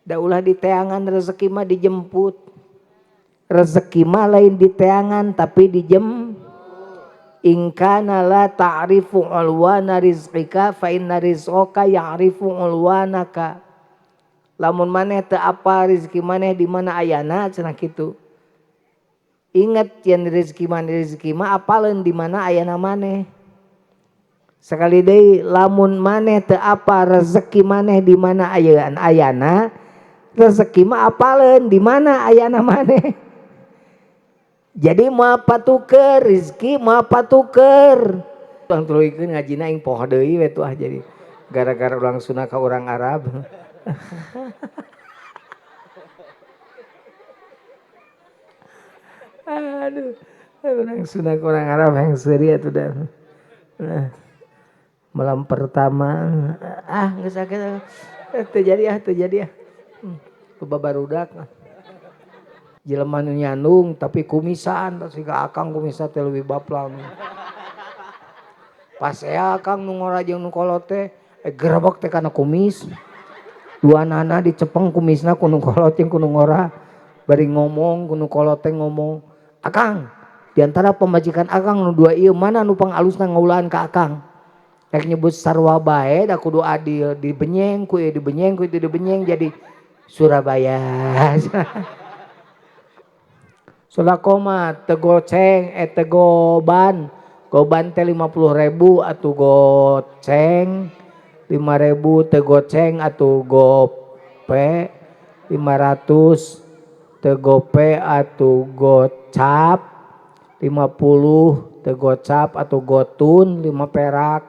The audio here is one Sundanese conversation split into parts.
Da ulah diteangan rezeki mah dijemput. Rezeki mah lain diteangan tapi dijem. In kana la ta'rifu ulwana rizqika fa inna rizqaka ya'rifu ulwanaka. Lamun maneh teu apa rezeki maneh di mana ayana cenah kitu. Ingat yen rezeki maneh rezeki mah apaleun di mana ayana maneh. Sekali deui lamun maneh teu apa rezeki maneh di mana ayana, rezeki mah apaleun di mana ayana maneh. Jadi moal patuker rezeki moal patuker. Urang tuluykeun ngajina aing poho deui we tuh ah jadi gara-gara urang Sunda ka urang Arab. Aduh, urang Sunda ka urang Arab yang seuri atuh dah. Nah, malam pertama ah geus sakit teu jadi ah teu jadi ah. Babarudak jelema nu nyandung tapi kumisan siga akang kumisa teh leuwih baplang. Pas ea akang nu ngora jeung nu kolot teh gerebek teh kana kumis. Dua nana dicepeng kumisna ku nu kolot jeung ku nu ngora. Bari ngomong ku nu kolot teh ngomong, "Akang, di antara pamajikan akang nu dua ieu mana nu pangalusna ngaulaan ka akang?" Rek nyebut sarua bae da kudu adil, dibenyeng ku ieu dibenyeng ku itu dibenyeng jadi Surabaya. Sodako mah tegoceng tegoban. Goban teh 50.000 atuh goceng 5.000 tegoceng atuh gope 500 tegope atuh gocap 50 tegocap atuh gotun 5 perak.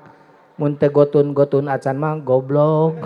Mun tegotun-gotun acan mah goblok.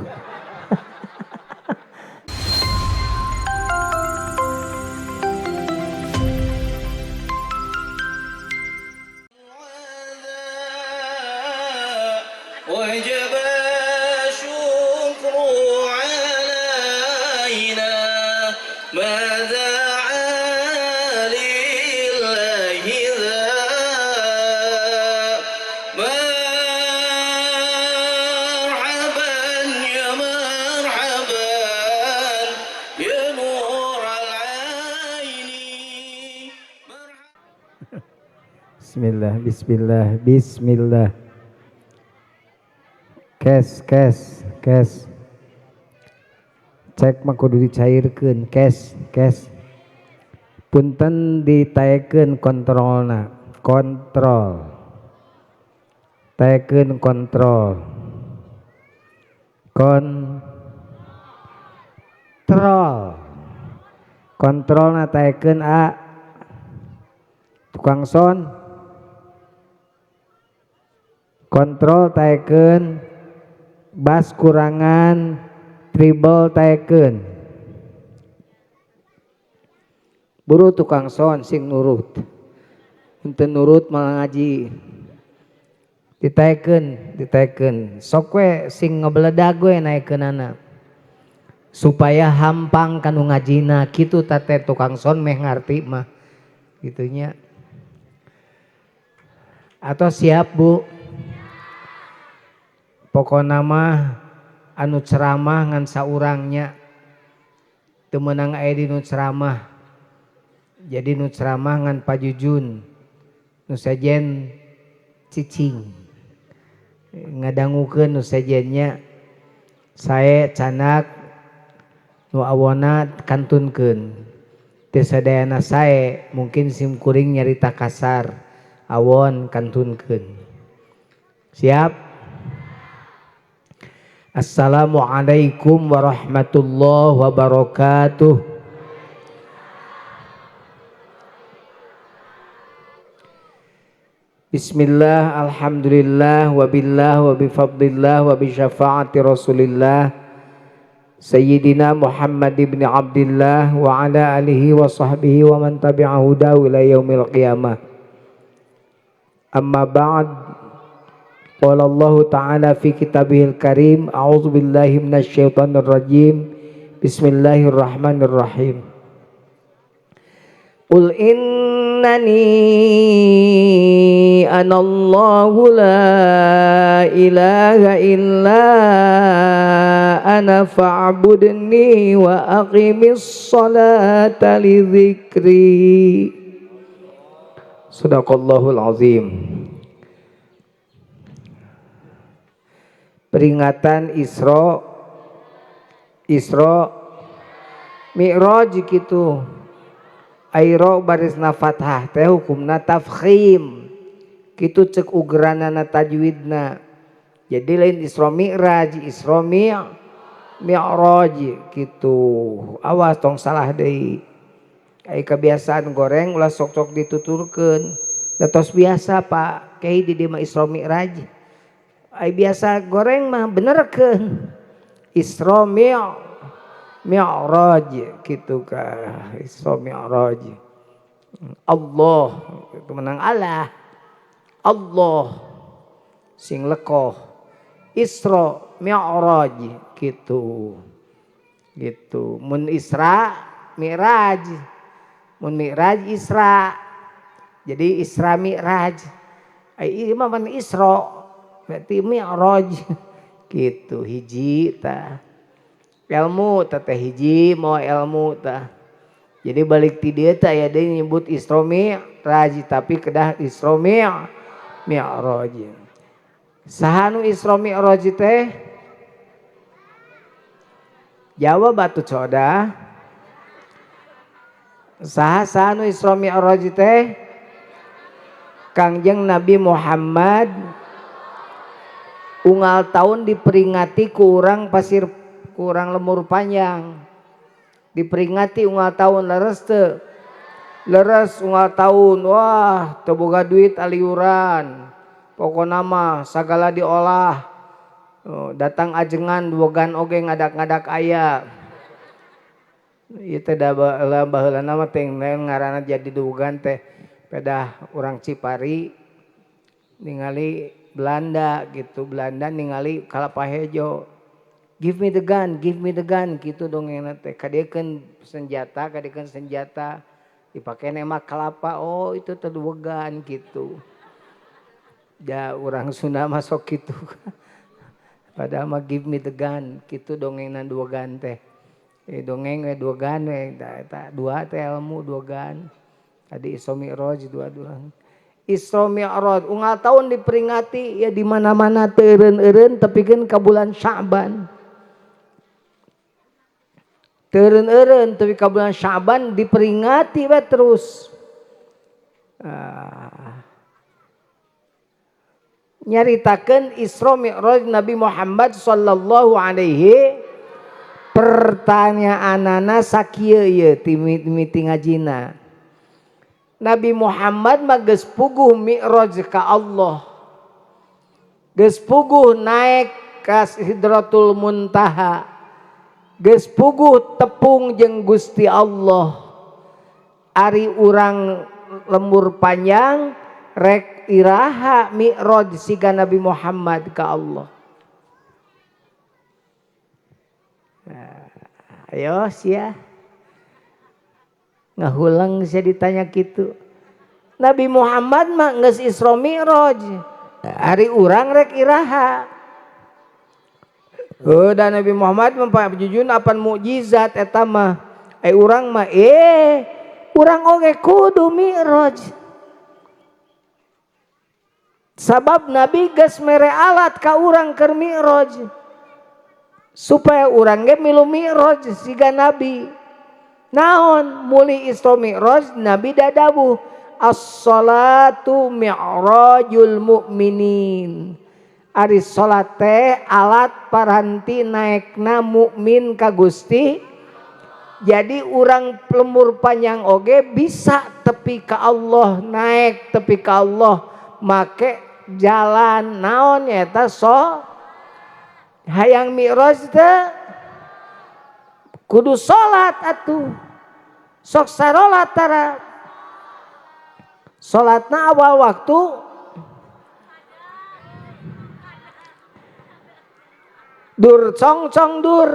Bismillah, bismillah, bismillah. Kes, kes, kes. Cek mah kudu dicairkeun, kes, kes. Punten ditaekeun kontrolna, kontrol. Taekeun kontrol. Kontrol. Kontrolna taekeun a. Tukang son. Kontrol taekeun, bas kurangan, tribal taekeun. Buru tukang son sing nurut. Henteu nurut malah ngaji. Ditaekeun, ditaekeun. Sok we sing ngebeledag we naekeunana. Supaya hampang kanu ngajina kitu tate tukang son meh ngarti mah. Gitunya. Atau siap Bu? Pokona mah anu ceramah ngan saurangnya teu meunang aya di nu ceramah. Jadi nu ceramah ngan pajujun nu sejen cicing ngadangukeun nu sejennya sae canak nu awona kantunkeun teu sadayana sae mungkin sim kuring nyarita kasar awon kantunkeun. Siap? Assalamualaikum warahmatullahi wabarakatuh. Bismillah, alhamdulillah, wabillah, wabifadlillah, wabisyafaati rasulillah Sayyidina Muhammad ibn Abdillah wa ala alihi wa sahbihi wa man tabi'ahu ila yaumil qiyamah. Amma ba'd. Qala Allah Ta'ala fi kitabihil karim, a'udzu billahi minasyaitonir rajim. Bismillahirrahmanirrahim. Qul in Innani anallahu la ilaha illa ana fa'budni wa aqimis salata li dzikri. Shadaqallahul azim. Peringatan Isra Mi'raj kitu. Airo barisna fathah teh hukumna tafkhim. Kitu cek ugeranana tajwidna. Jadi lain Isra Mi'raj, Isra Mi'raj kitu. Awas tong salah deui. Ai kebiasaan goreng ulah sok-sok dituturkeun. Da tos biasa Pak, kiai di dieu mah Isra Mi'raj. Ai biasa goreng mah benerkeun. Isra Mi'raj gitu kah. Isra Mi'raj. Allah itu menang Allah. Allah sing lekoh. Isra Mi'raj gitu. Gitu. Mun Isra Mi'raj. Mun Mi'raj Isra. Jadi Isra Mi'raj. Ai ieu mah mun Isra berarti Mi'raj gitu hiji tah. Ilmu teh hiji mau ilmu tah. Jadi balik ti dieu teh aya deui nyebut Isra Mi'raj tapi kedah Isra Mi'raj. Saha nu Isra Mi'raj teh? Jawab atuh coda. Saha nu Isra Mi'raj teh? Kangjeng Nabi Muhammad unggal tahun diperingati ku urang pasir kurang lemur panjang. Diperingati unggal tahun leres teu? Leres unggal tahun. Wah, teu boga duit aliuran. Pokona mah sagala diolah. Datang ajengan duogan oge ngadak-ngadak aya. Ieu teh da baheulana mah teh ngaranna jadi duogan teh pedah urang Cipari ningali Belanda gitu. Belanda ningali kalapa hejo. Give me the gun, give me the gun gitu dongengna teh. Kadiekeun senjata dipake nembak kelapa. Oh, itu teh duegan gitu. Ja urang Sunda mah sok kitu. Padahal mah give me the gun gitu dongengna duegan teh. Dongeng we duegan we eta dua teh ilmu duegan. Tadi Isra Mi'raj dua-dua. Isra Mi'raj unggal tahun diperingati ya di mana-mana teu eureun-eureun tepikeun ka bulan Sya'ban. Teureun-eureun tapi ka bulan Sya'ban diperingati we terus. Nyaritakeun Isra Mi'raj Nabi Muhammad sallallahu alaihi. Pertanyaanana sakieu ieu ti mimiti ngajina. Nabi Muhammad mah geus puguh mi'raj ka Allah. Geus puguh naik ka Sidratul Muntaha. Geus puguh tepung jeung Gusti Allah. Ari urang lembur panjang rek iraha mi'raj siga Nabi Muhammad ka Allah. Nah, ayo sia. Ngahulang sia ditanya kitu. Nabi Muhammad mah geus Isra Mi'raj. Ari urang rek iraha. Dan Nabi Muhammad mempajujun apan mukjizat eta mah. Urang mah urang oge kudu mi'raj. Sabab Nabi geus mere alat ka urang keur mi'raj. Supaya urang ge milu mi'raj siga Nabi. Naon muli Isra Mi'raj Nabi dadabuh as-salatu mi'rajul mu'minin. Ari salat teh alat paranti naekna mukmin ka Gusti. Jadi urang lembur panjang oge bisa tepi ka Allah, naek tepi ka Allah make jalan naon eta so hayang mi'raj teh kudu salat atuh. Sok sarolat tara. Salatna awal waktu dur cong cong dur.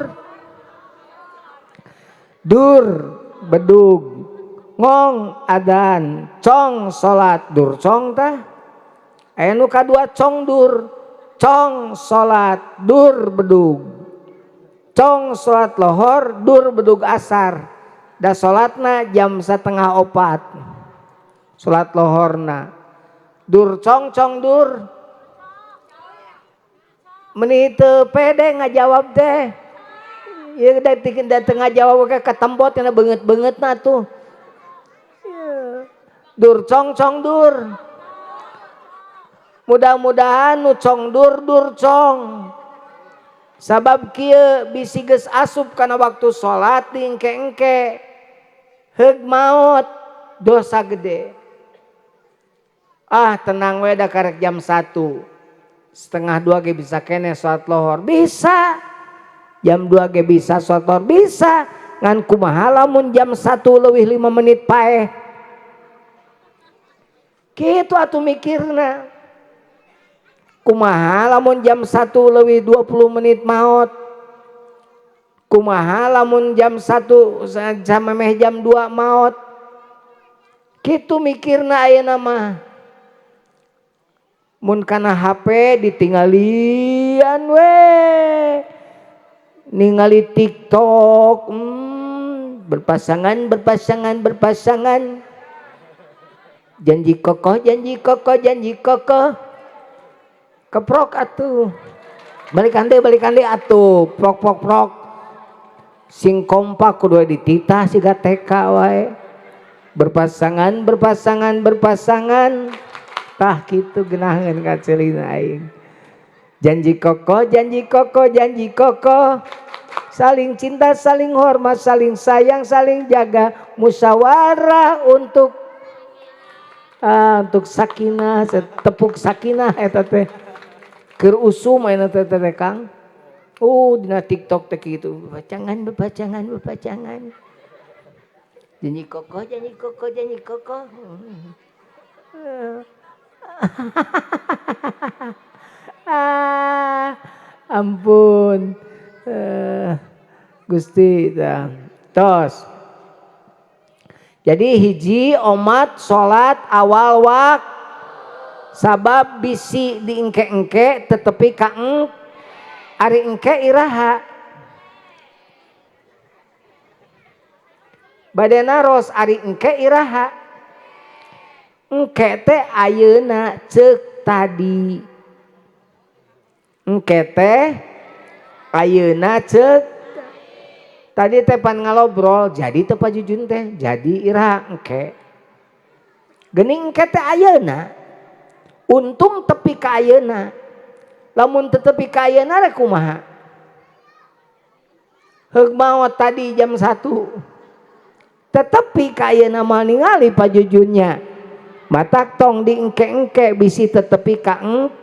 Dur bedug Ngong adan cong salat dur cong tah. Aya nu kadua cong dur, cong salat dur bedug. Cong salat lohor dur bedug asar. Da salatna jam 3:30. Salat lohorna. Dur cong cong dur. Meni teu pede ngajawab teh. Ieu da teu ngajawab ke katembot cenah beungeut-beungeutna tuh. Dur cong cong dur. Mudah-mudahan nu cong dur dur cong. Sabab kieu bisi geus asup kana waktu salat diengke-engke. Heug maot dosa gede. Ah tenang we da karek jam 1. 1:30 ge bisa keneh salat lohor. Bisa. Jam 2 ge bisa salat lohor bisa. Ngan kumaha lamun jam 1:05 paeh. Kitu atuh mikirna. Kumaha lamun jam 1:20 maot. Kumaha lamun jam 1 samemeh jam 2 maot. Kitu mikirna ayeuna mah. Mun kana HP ditinggalian we. Ningali TikTok, berpasangan berpasangan berpasangan. Janji kokoh, janji kokoh, janji kokoh. Keprok atuh. Balikan deui atuh. Prok prok prok. Sing kompak kudu dititah siga TK wae. Berpasangan, berpasangan, berpasangan. Tah kitu geunaheun ka ceulina aing. Janji kokoh, janji kokoh, janji kokoh. Saling cinta, saling hormat, saling sayang, saling jaga. Musyawarah untuk sakinah, tepuk sakinah eta teh. Keur usum ayeuna teh teh Kang. Dina TikTok teh kitu, bebacangan bebacangan bebacangan. Janji kokoh, janji kokoh, janji kokoh. Ah, ampun. Gusti tah. Tos. Jadi hiji omat salat awal waktu sabab bisi diengke-engke tetepi ka ari engke iraha. Bade naros ari engke iraha. Engke teh ayeuna ceuk tadi. Engke teh ayeuna ceuk tadi teh pan ngalobrol jadi teh pajujun teh jadi iraha engke. Geuning engke teh ayeuna. Untung tepi ka ayeuna. Lamun teu tepi ka ayeuna rek kumaha? Heug maot tadi jam 1. Tetepi ka ayeuna mah ningali pajujunnya. Matak tong diengke-engke bisi tetepi ka eng.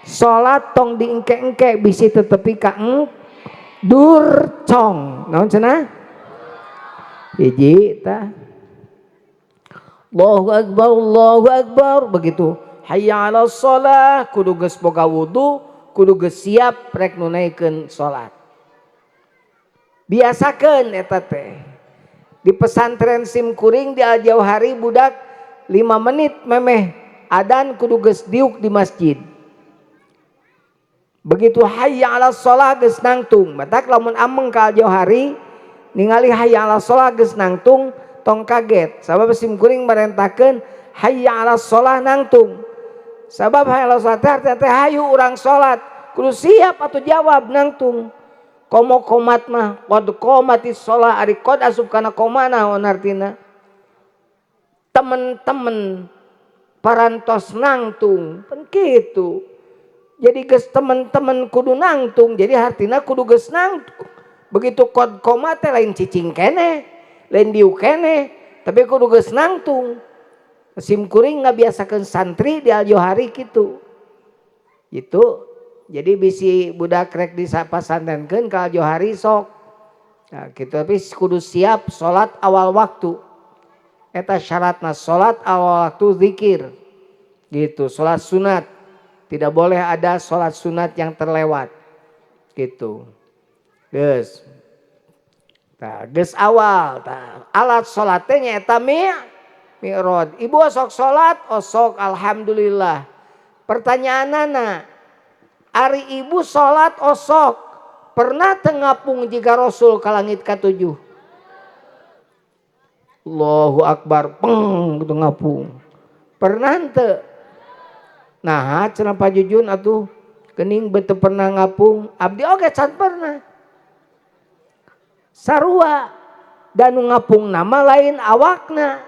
Salat tong diengke-engke bisi tetepi ka eng. Dur cong. Naon cenah? Hiji tah. Allahu akbar, Allahu akbar begitu. Hayya 'alas shalah kudu geus boga wudu, kudu geus siap rek nunaikeun salat. Biasakeun eta teh. Di pesantren sim kuring di Al-Jauhari budak 5 menit memeh adan kudu geus diuk di masjid. Begitu hayya 'alas shalah geus nangtung. Matak lamun ameng ka Al-Jauhari ningali hayya 'alas shalah geus nangtung tong kaget. Sabab sim kuring marentakeun hayya 'alas shalah nangtung. Sabab hayya 'alas shalah teh teh hayu urang salat kudu siap atuh jawab nangtung. Komo komat mah qad qomatis shalah ari qad asup kana koma naon artina? Temen-temen parantos nangtung pan kitu. Jadi geus temen-temen kudu nangtung, jadi hartina kudu geus nangtung. Begitu qad qomat teh lain cicing keneh, lain diuk keneh, tapi kudu geus nangtung. Sim kuring ngabiasakeun santri di Al-Jauhari kitu. Gitu. Jadi bisi budak rek disapasantenkeun ka Al-Jauhari sok. Nah, kitu tapi kudu siap salat awal waktu. Eta syaratna salat awal waktu zikir. Gitu, salat sunat. Tidak boleh ada salat sunat yang terlewat. Gitu. Geus. Tah geus awal tah alat salat teh nyaeta mi'raj. Ibu osok salat osok alhamdulillah. Pertanyaanana ari ibu salat osok pernah teu ngapung jiga Rasul ka langit ka-7? Allahu akbar peng gitu ngapung. Pernah henteu? Nah cenah Pak Jujun atuh geuning beuh pernah ngapung. Abdi oge can pernah. Sarua da nu ngapung nama lain awakna.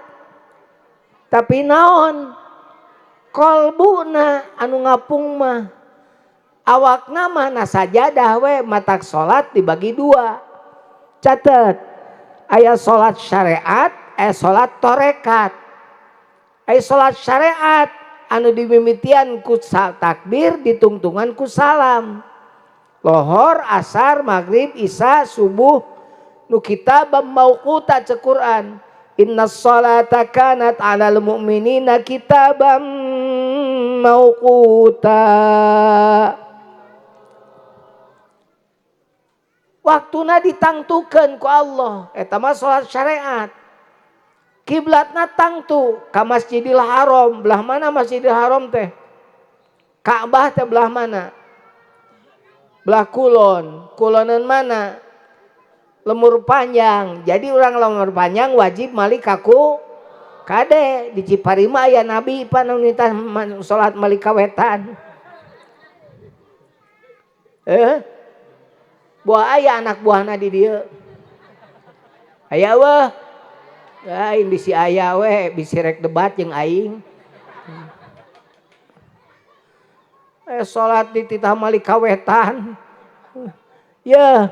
Tapi naon? Kolbuna anu ngapung mah. Awakna mah na sajadah we matak salat dibagi dua. Catet. Aya salat syariat, aya salat tarekat. Aya salat syariat anu dimimitian ku takbir ditungtungan ku salam. Lohor, asar, maghrib, isya, subuh nu kitabam mauquta cek Quran. Inna sholata kanat 'alal mu'minina kitabam mauquta. Waktuna ditangtukeun ku Allah. Eta mah salat syariat. Kiblatna tangtu ka Masjidil Haram. Belah mana Masjidil Haram teh? Ka'bah teh belah mana? Belah kulon. Kulonan mana? Lemur panjang. Jadi orang lemur panjang wajib malik kaku kade. Di Ciparima aya nabi panunita salat malik kawetan. Buah aya anak buahna di dieu. Aya weh. Aing bisi aya we, bisi rek debat jeung aing. Salat di titah malik kawetan. Yeuh,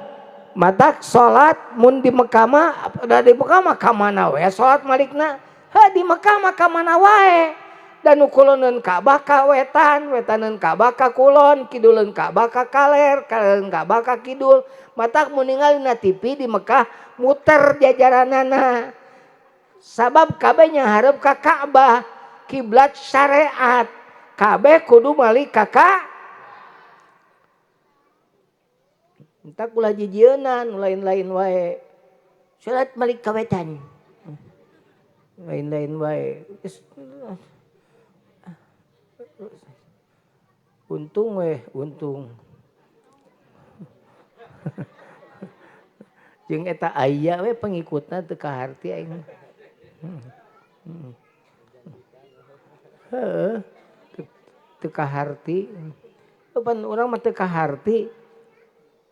matak salat mun di Mekah mah, da di Mekah mah ka mana we salat malikna? Heuh di Mekah mah ka mana wae. Dan nu kuloneun Ka'bah ka wetan, wetaneun Ka'bah ka kulon, kiduleun Ka'bah ka kaler, kalereun Ka'bah ka kidul. Matak mun ningali na TV di Mekah muter jajaranana. Sabab kabeh nyahareup ka Ka'bah, kiblat syariat. Kabeh kudu malik ka Ka'bah. Entak ulah jijieunan, lain-lain wae. Salat malik ka wetan. Lain-lain wae. Untung weh, untung. Jeung eta aya we pengikutna teu kaharti aing. Heeh. Teu kaharti. Pan urang mah teu kaharti.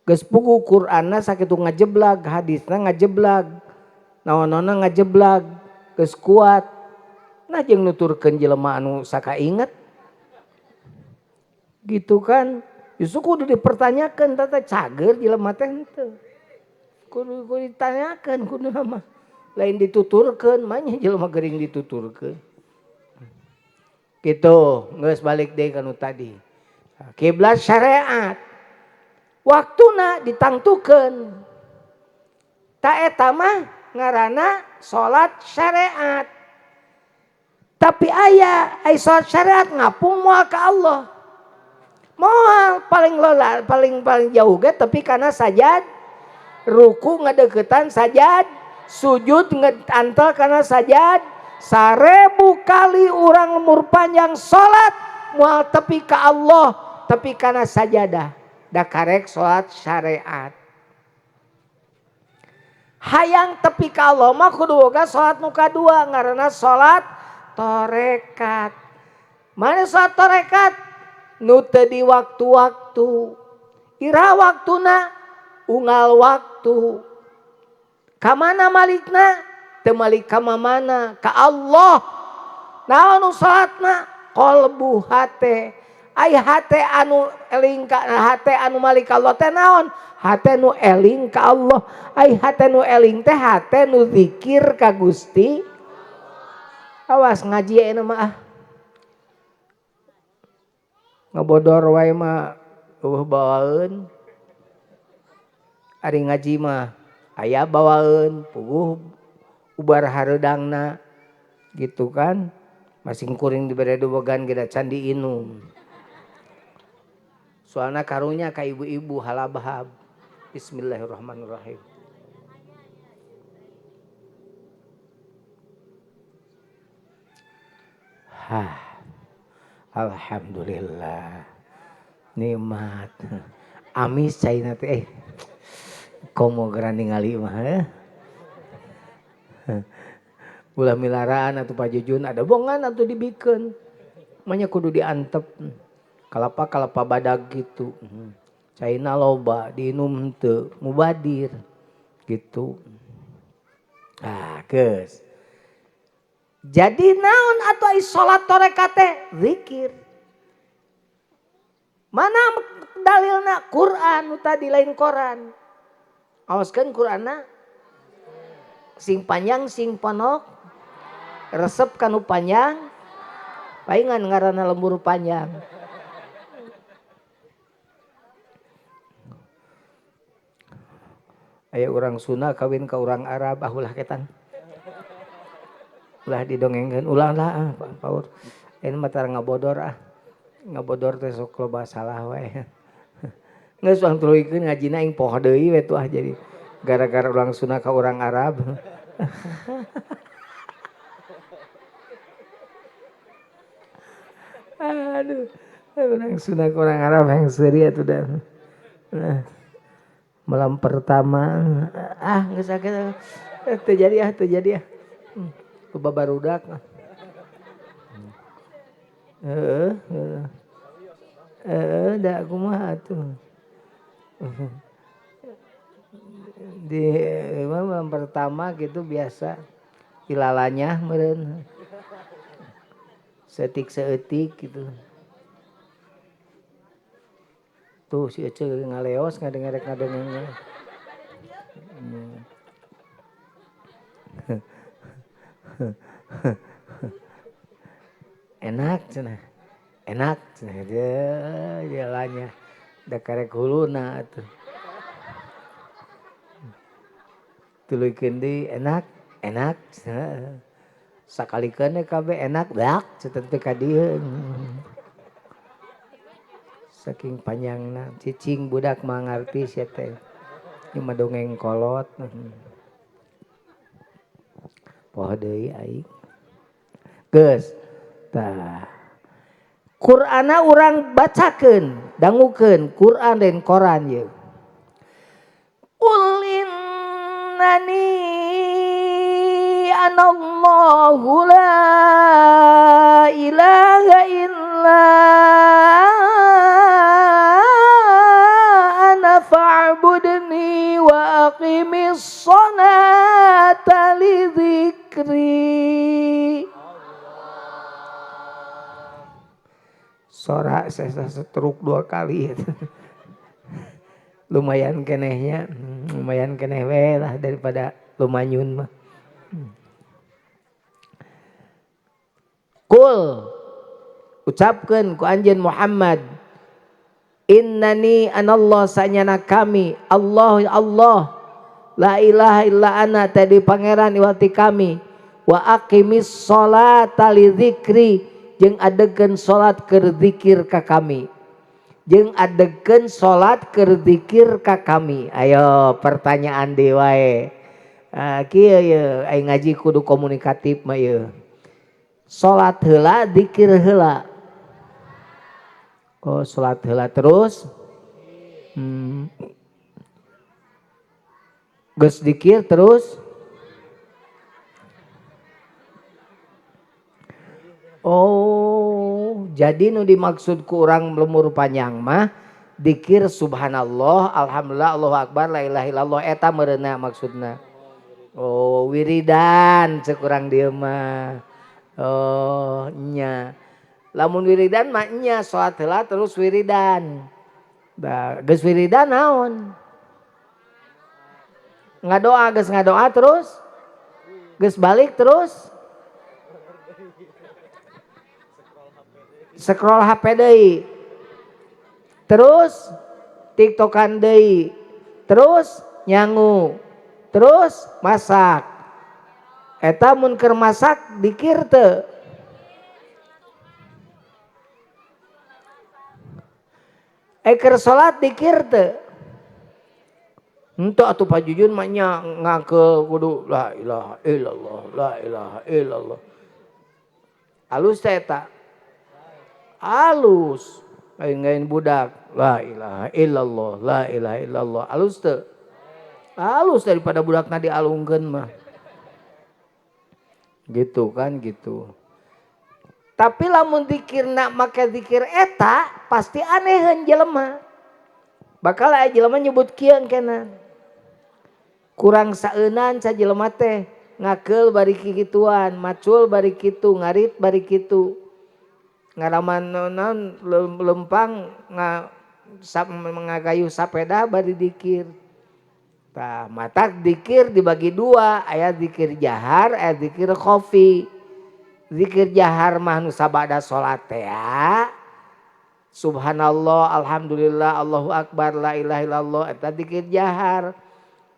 Geus puguh Qur'anna sakitu ngajeblag, hadisna ngajeblag, naon-naonna ngajeblag, geus kuat. Nah jeung nuturkeun jelema anu sakainget. Gitu kan, justru kudu dipertanyakan, tata cager jelema teh henteu. Kudu ditanyakan kudu mah. Lain dituturkeun, mah nya jelema geuring dituturkeun. Gitu, geus balik deui ka nu tadi. Kiblat syariat. Waktuna ditangtukeun. Ta eta mah ngaranna salat syariat. Tapi aya ai salat syariat ngapung moal ka Allah. Moal paling lola, paling jauh ge tapi karena sajad ruku ngadeukeutan sajad, sujud ngeantel karena sajad. 1000 kali urang lemur panjang salat moal tepi ka Allah tapi karena sajadah. Da karek salat syariat. Hayang tepi ka Allah mah kudu boga salat nu kadua ngaranna salat tarekat. Mana salat tarekat? Nu teu di waktu-waktu. Ira waktuna unggal waktu. Ka mana malikna? Teu malik ka mamana? Ka Allah. Naon nu salatna? Qalbu hate. Ai hate anu eling ka hate anu malik ka Allah teh naon? Hate nu eling ka Allah. Ai hate nu eling teh hate nu zikir ka Gusti. Awas ngaji ayeuna mah ah. Ngabodor wae mah eueuh bawaeun. Ari ngaji mah aya bawaeun, puguh ubar hareudangna gitu kan. Masing kuring dibere duwegan ge da can diinum. Soalna karunya ka ibu-ibu halabhab. Bismillahirrahmanirrahim. Hah. Alhamdulillah. Nikmat. Amis caina teh komo geura ningali mah. Ulah milaraan atuh Pak Jujun ada bongan atuh dibikeun. Manya kudu diantep. Kalapa-kalapa badag gitu. Caina loba diinum teu mubadir gitu. Ah, geus. Jadi naon atuh ai salat tarekat teh zikir. Mana dalilna Quran nu tadi lain koran. Awaskeun Quranna sing panjang sing ponok resep kanu panjang paingan ngaranna lembur panjang. Aya urang Sunda kawin ka urang Arab ah ulah ketang. Ulah didongengkeun ulah lah ah paur. Ini mah tara ngabodor ah. Ngabodor teh sok loba salah wae. Geus urang tuluykeun ngajina aing poho deui we tuh ah jadi gara-gara urang Sunda ka urang Arab. Aduh, urang Sunda ka urang Arab yang seuri atuh da. Nah. Malam pertama ah geus sakit teu jadi ah teu jadi ah. Loba barudak. Heeh, heeh, da kumaha atuh. Di malam pertama gitu biasa ilalanya meureun. Setik-seeutik gitu. Tuh si Ece ngaleos ngadengerek ngadengengnya. Enak cenah. Enak cenah dia jalannya. Da karek huluna atuh. Tuluykeun deui enak, enak cenah. Sakalikeun we kabeh enak dak cenah teh ka dieu. Saking panjangna cicing budak mah ngarti sia teh. Ieu mah dongeng kolot. Poho deui aing. Geus. Tah. Qur'anna urang bacakeun, dangukeun Qur'an dan Koran ieu. Qul innani anallahu la ilaha illa ana fa'budni wa aqimis sholata li dzikri. Sora saya setruk 2 kali. Lumayan kenehnya, lumayan keneh we lah daripada lumanyun mah. Kul ucapkeun ku anjeun Muhammad, innani anallah sanyana kami Allah Allah la ilaha illa ana tadi pangeran iwati kami wa aqimis sholata li dzikri jeung adegeun salat keur zikir ka kami, jeung adegeun salat keur zikir ka kami. Ayo pertanyaan deui wae. Kieu ye aing ngaji kudu komunikatif mah ieu. Salat heula zikir heula. Oh salat heula terus. Geus zikir terus. Oh, jadi nu dimaksud ku urang lemur panjang mah dikir subhanallah, alhamdulillah, Allahu akbar, la ilaha illallah eta meureunna maksudna. Oh, wiridan cek urang dieu mah. Oh, nya. Lamun wiridan mah nya salat heula terus wiridan. Bah, geus wiridan naon? Ngadoa geus ngadoa terus geus balik terus scroll HP deui. Terus TikTokan deui. Terus nyangu. Terus masak. Eta mun keur masak dikir teu? Keur salat dikir teu? Henteu atuh Pak Jujun mah nya ngake kudu la ilaha illallah, la ilaha illallah. Alus teh eta. Alus. Lain budak la ilaha illallah, la ilaha illallah. Alus teu? Alus daripada budakna dialungkeun mah. Gitu kan gitu. Tapi lamun zikirna make zikir eta pasti aneheun jelema. Bakal aya jelema nyebut kieu engkena. Kurang saeunan sajelema teh ngakeul bari kikituan, macul bari kitu, ngarit bari kitu. Ngaraman naon lempang ngagayuh sapeda bari dikir. Tah matak dikir dibagi dua, aya dikir jahar, aya dikir khofi. Zikir jahar mah nu sabada salat teh. Subhanallah, alhamdulillah, Allahu akbar, la ilaha illallah, eta dikir jahar.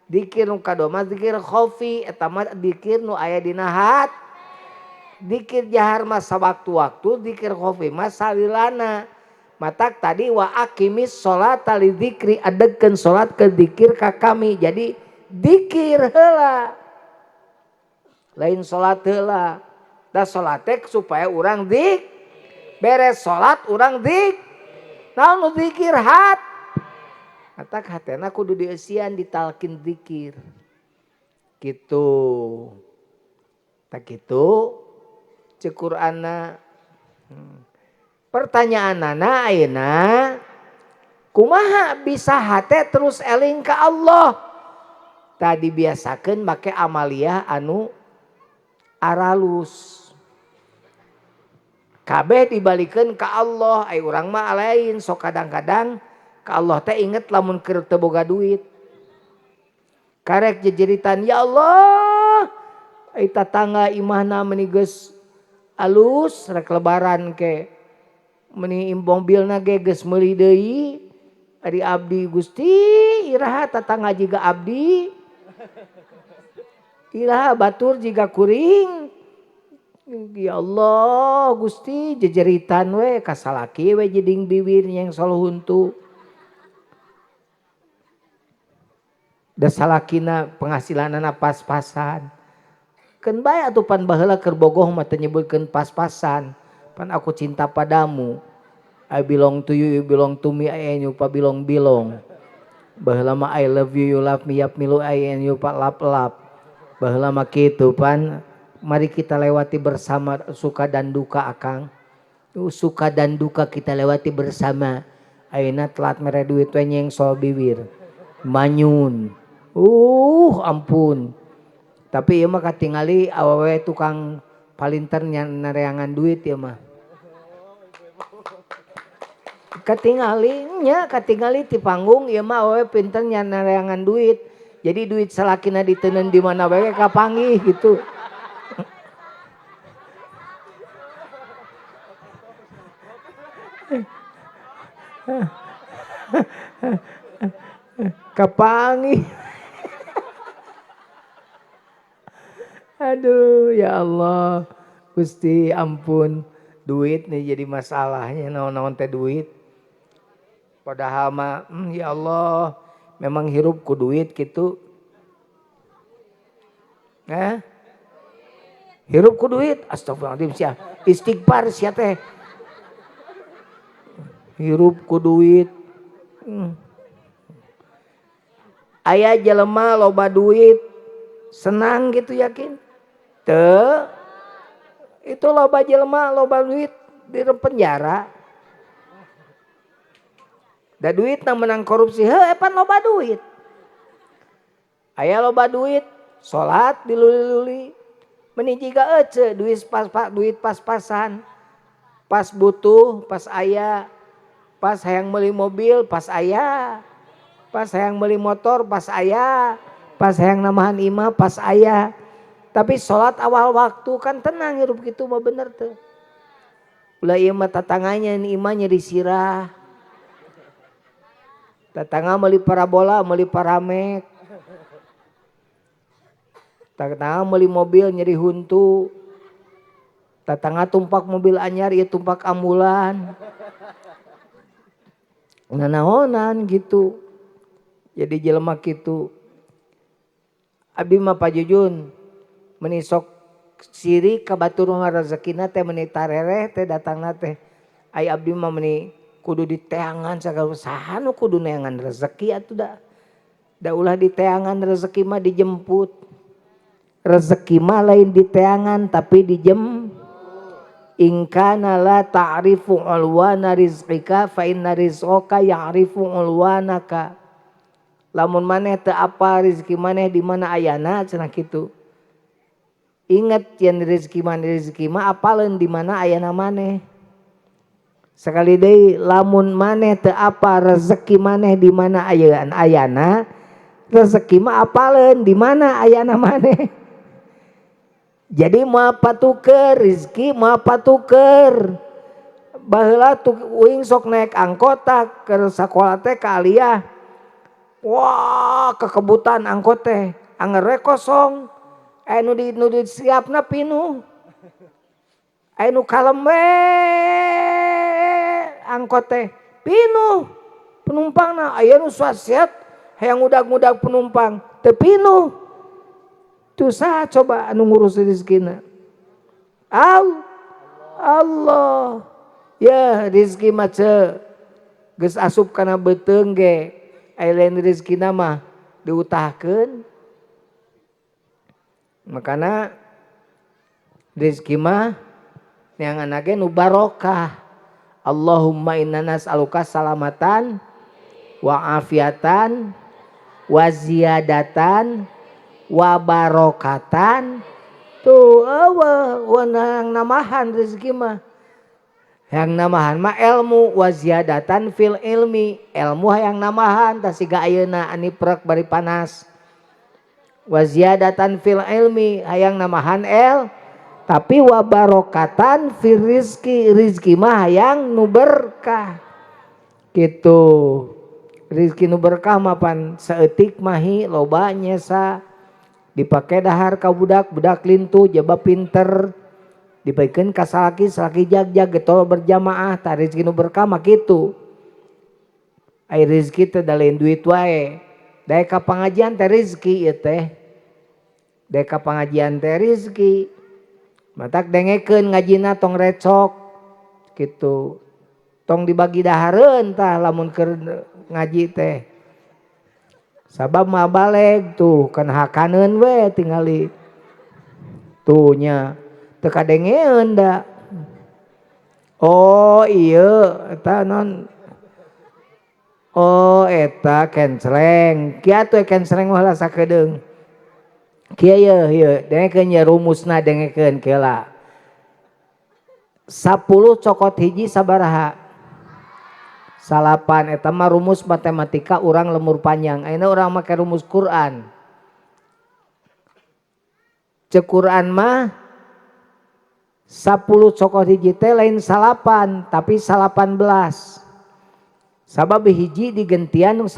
Dikir nu kadua mah dikir khofi, eta mah dikir nu aya dina hat. Dikir jahar mah sawaktu-waktu, dikir khofi mah salilana. Matak tadi wa aqimis sholata li dzikri, adegkeun salat ke dikir ka kami. Jadi dikir heula. Lain salat heula. Da salat teh supaya urang dik beres salat urang dik. Naon nu zikir hat. Matak hatena kudu dieusian ditalkin zikir. Gitu. Tak kitu ceuk Qur'anna. Pertanyaanana ayeuna kumaha bisa hate terus eling ka Allah? Tadi biasakeun make amaliyah anu aralus. Kabeh dibalikeun ka Allah, ai urang mah lain sok kadang-kadang ka Allah teh inget lamun keur teu boga duit. Karek jejeritan ya Allah, ai tatangga imahna meuni geus alus rek lebaran ke. Meni mobilna ge geus meuli deui. Ari abdi Gusti iraha tatangga jiga abdi. Iraha batur jiga kuring. Ya Allah Gusti jejeritan we kasalaki we jeding biwir yang solo huntu. Da salakina penghasilanana pas-pasan. Keun bae atuh pan baheula keur bogoh mah teu nyebutkeun pas-pasan. Pan aku cinta padamu. I belong to you, you belong to me, I and you pa bilong-bilong. Baheula mah I love you, you love me, yap milu I and you pa lap-lap. Baheula mah kitu pan. Mari kita lewati bersama suka dan duka akang. Suka dan duka kita lewati bersama. Ayeuna telat mere duit we nyengsol bibir. Manyun. Ampun. Tapi ieu mah katingali awewe tukang palinter nareangan duit ieu mah. Katingali nya, katingali ti panggung ieu mah awewe pinter nareangan duit. Jadi duit salakina diteundeun di mana wae kapanggih gitu. Kapangi. Aduh ya Allah Gusti ampun, duit nih jadi masalahnya, naon-naon teh duit. Padahal mah ya Allah memang hirup ku duit gitu. Hirup ku duit, astagfirullahaladzim sia. Istighfar sia teh. Hirup ku duit. Aya jelema loba duit senang gitu yakin? Teu. Itu loba jelema loba duit di penjara. Da duitna menang korupsi, heuh pan loba duit. Aya loba duit, salat diluli-luli. Meni jiga ece duit duit pas-pasan. Pas butuh, pas aya. Pas hayang meuli mobil, pas aya. Pas hayang meuli motor, pas aya. Pas hayang namahan imah, pas aya. Tapi sholat awal waktu kan tenang hirup gitu mah bener tuh. Ulah ieu mah tatanganya ini imah nyeri sirah. Tatangga meuli parabola, meuli paramek. Tatangga meuli mobil nyeri huntu. Tatangga tumpak mobil anyar ieu tumpak ambulan. Nanaonan gitu. Jadi jelema kitu. Abdi mah Pak Jujun meni sok sirik ka batur mah rezekina teh meuni tarereh teh datangna teh. Ai abdi mah meuni kudu diteangan sagala saha nu kudu neangan rezeki atuh da. Da ulah diteangan rezeki mah dijemput. Rezeki mah lain diteangan tapi dijemput. In kana la ta'rifu ulwana rizqika fa inna rizqaka ya'rifu ulwanaka. Lamun maneh teu apa rezeki maneh di mana ayana cenah kitu. Ingat yen rezeki maneh rezeki mah apaleun di mana ayana maneh. Sekali deui lamun maneh teu apa rezeki maneh di mana ayana, rezeki mah apaleun di mana ayana maneh. Jadi moal patuker rezeki moal patuker. Baheula tuh uing sok naik angkot tah keur sakola teh ka Aliyah. Wah, kekebutan angkot teh, anger we kosong. Aya nu di siapna pinuh. Aya nu kalem we angkot teh pinuh penumpangna, aya nu suasiat hayang ngudag-ngudag penumpang teu pinuh. Tuh saha coba anu ngurus rezekina? Allah. Ya rezeki mah ce geus asup kana beuteung ge aya lain rezekina mah diutahkeun. Makana rezeki mah neangan ge nu barokah. Allahumma inna nas'aluka salamatan wa afiatan wa ziyadatan wa barokatan. Tuh eueuh yang namahan rezeki mah. Yang namahan mah ilmu wa ziyadatan fil ilmi. Ilmu hayang namahan tah siga ayeuna ani prek bari panas. Wa ziyadatan fil ilmi hayang namahan el tapi wa barokatan fil rizki. Rizki mah hayang nu berkah. Gitu. Rizki nu berkah mah pan saeutik mahi loba nyesa. Dipake dahar ka budak, budak lintuh jaba pinter. Dibaikeun ka salaki, salaki jag-jag getol berjamaah tah rezeki nu berkah mah kitu. Ai rezeki teh da lain duit wae. Daek ka pangajian teh rezeki ieu teh. Daek ka pangajian teh rezeki. Matak dengekeun ngajina tong recok kitu. Tong dibagi dahareun tah lamun keur ngaji teh. Sabab mah baleg tuh kan hakaneun we tingali. Tuh nya teu kadengeun da. Oh iya eta non. Oh eta kenceleng. Kieu atuh kenceleng mah lah sakedeung. Kieu ye ieu dengekeun ye rumusna dengekeun keula. 10 cokot hiji sabaraha? 9 eta mah rumus matematika urang lemur panjang. Ayeuna urang make rumus Quran. Ceuk Quran mah 10 cokot hiji teh lain 9 tapi 18. Sabab hiji digentian 10.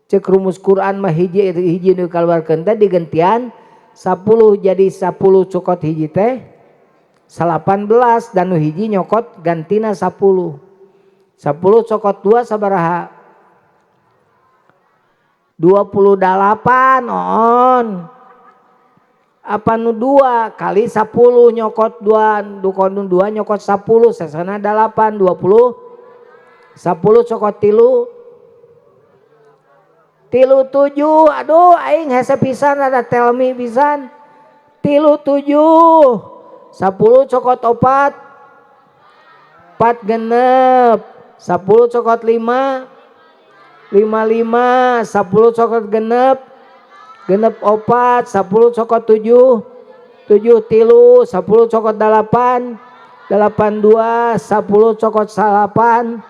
Ceuk rumus Quran mah hiji hiji nu kaluarkeun teh digentian 10 jadi 10 cokot hiji teh 18 dan nu hiji nyokot gantina 10. 10 cokot 2 sabaraha? 28 on. Apa nu 2 kali 10 nyokot 2, dukon 2 nyokot 10, sesana 8, 20. 10 cokot 3 3 7, aduh aing hese pisan ada telmi pisan. 3 7 10 cokot 4 4 genep. 10 cokot 5 5 5, 10 cokot genep genep 4, 10 cokot 7 7 3, 10 cokot 8 8 2, 10 cokot 8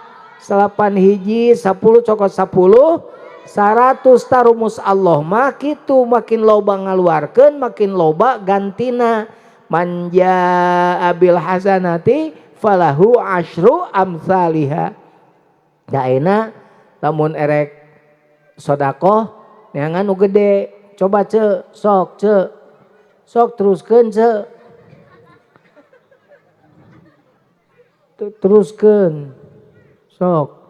8 hiji, 10 cokot 10 100. Tarumus Allah mah kitu, makin loba ngaluarkeun makin loba gantina. Man jaa bil hasanati falahu asyru amsaliha. Daena lamun erek sodakoh neangan nu gede, coba ce sok ce sok teruskeun ce teruskeun sok.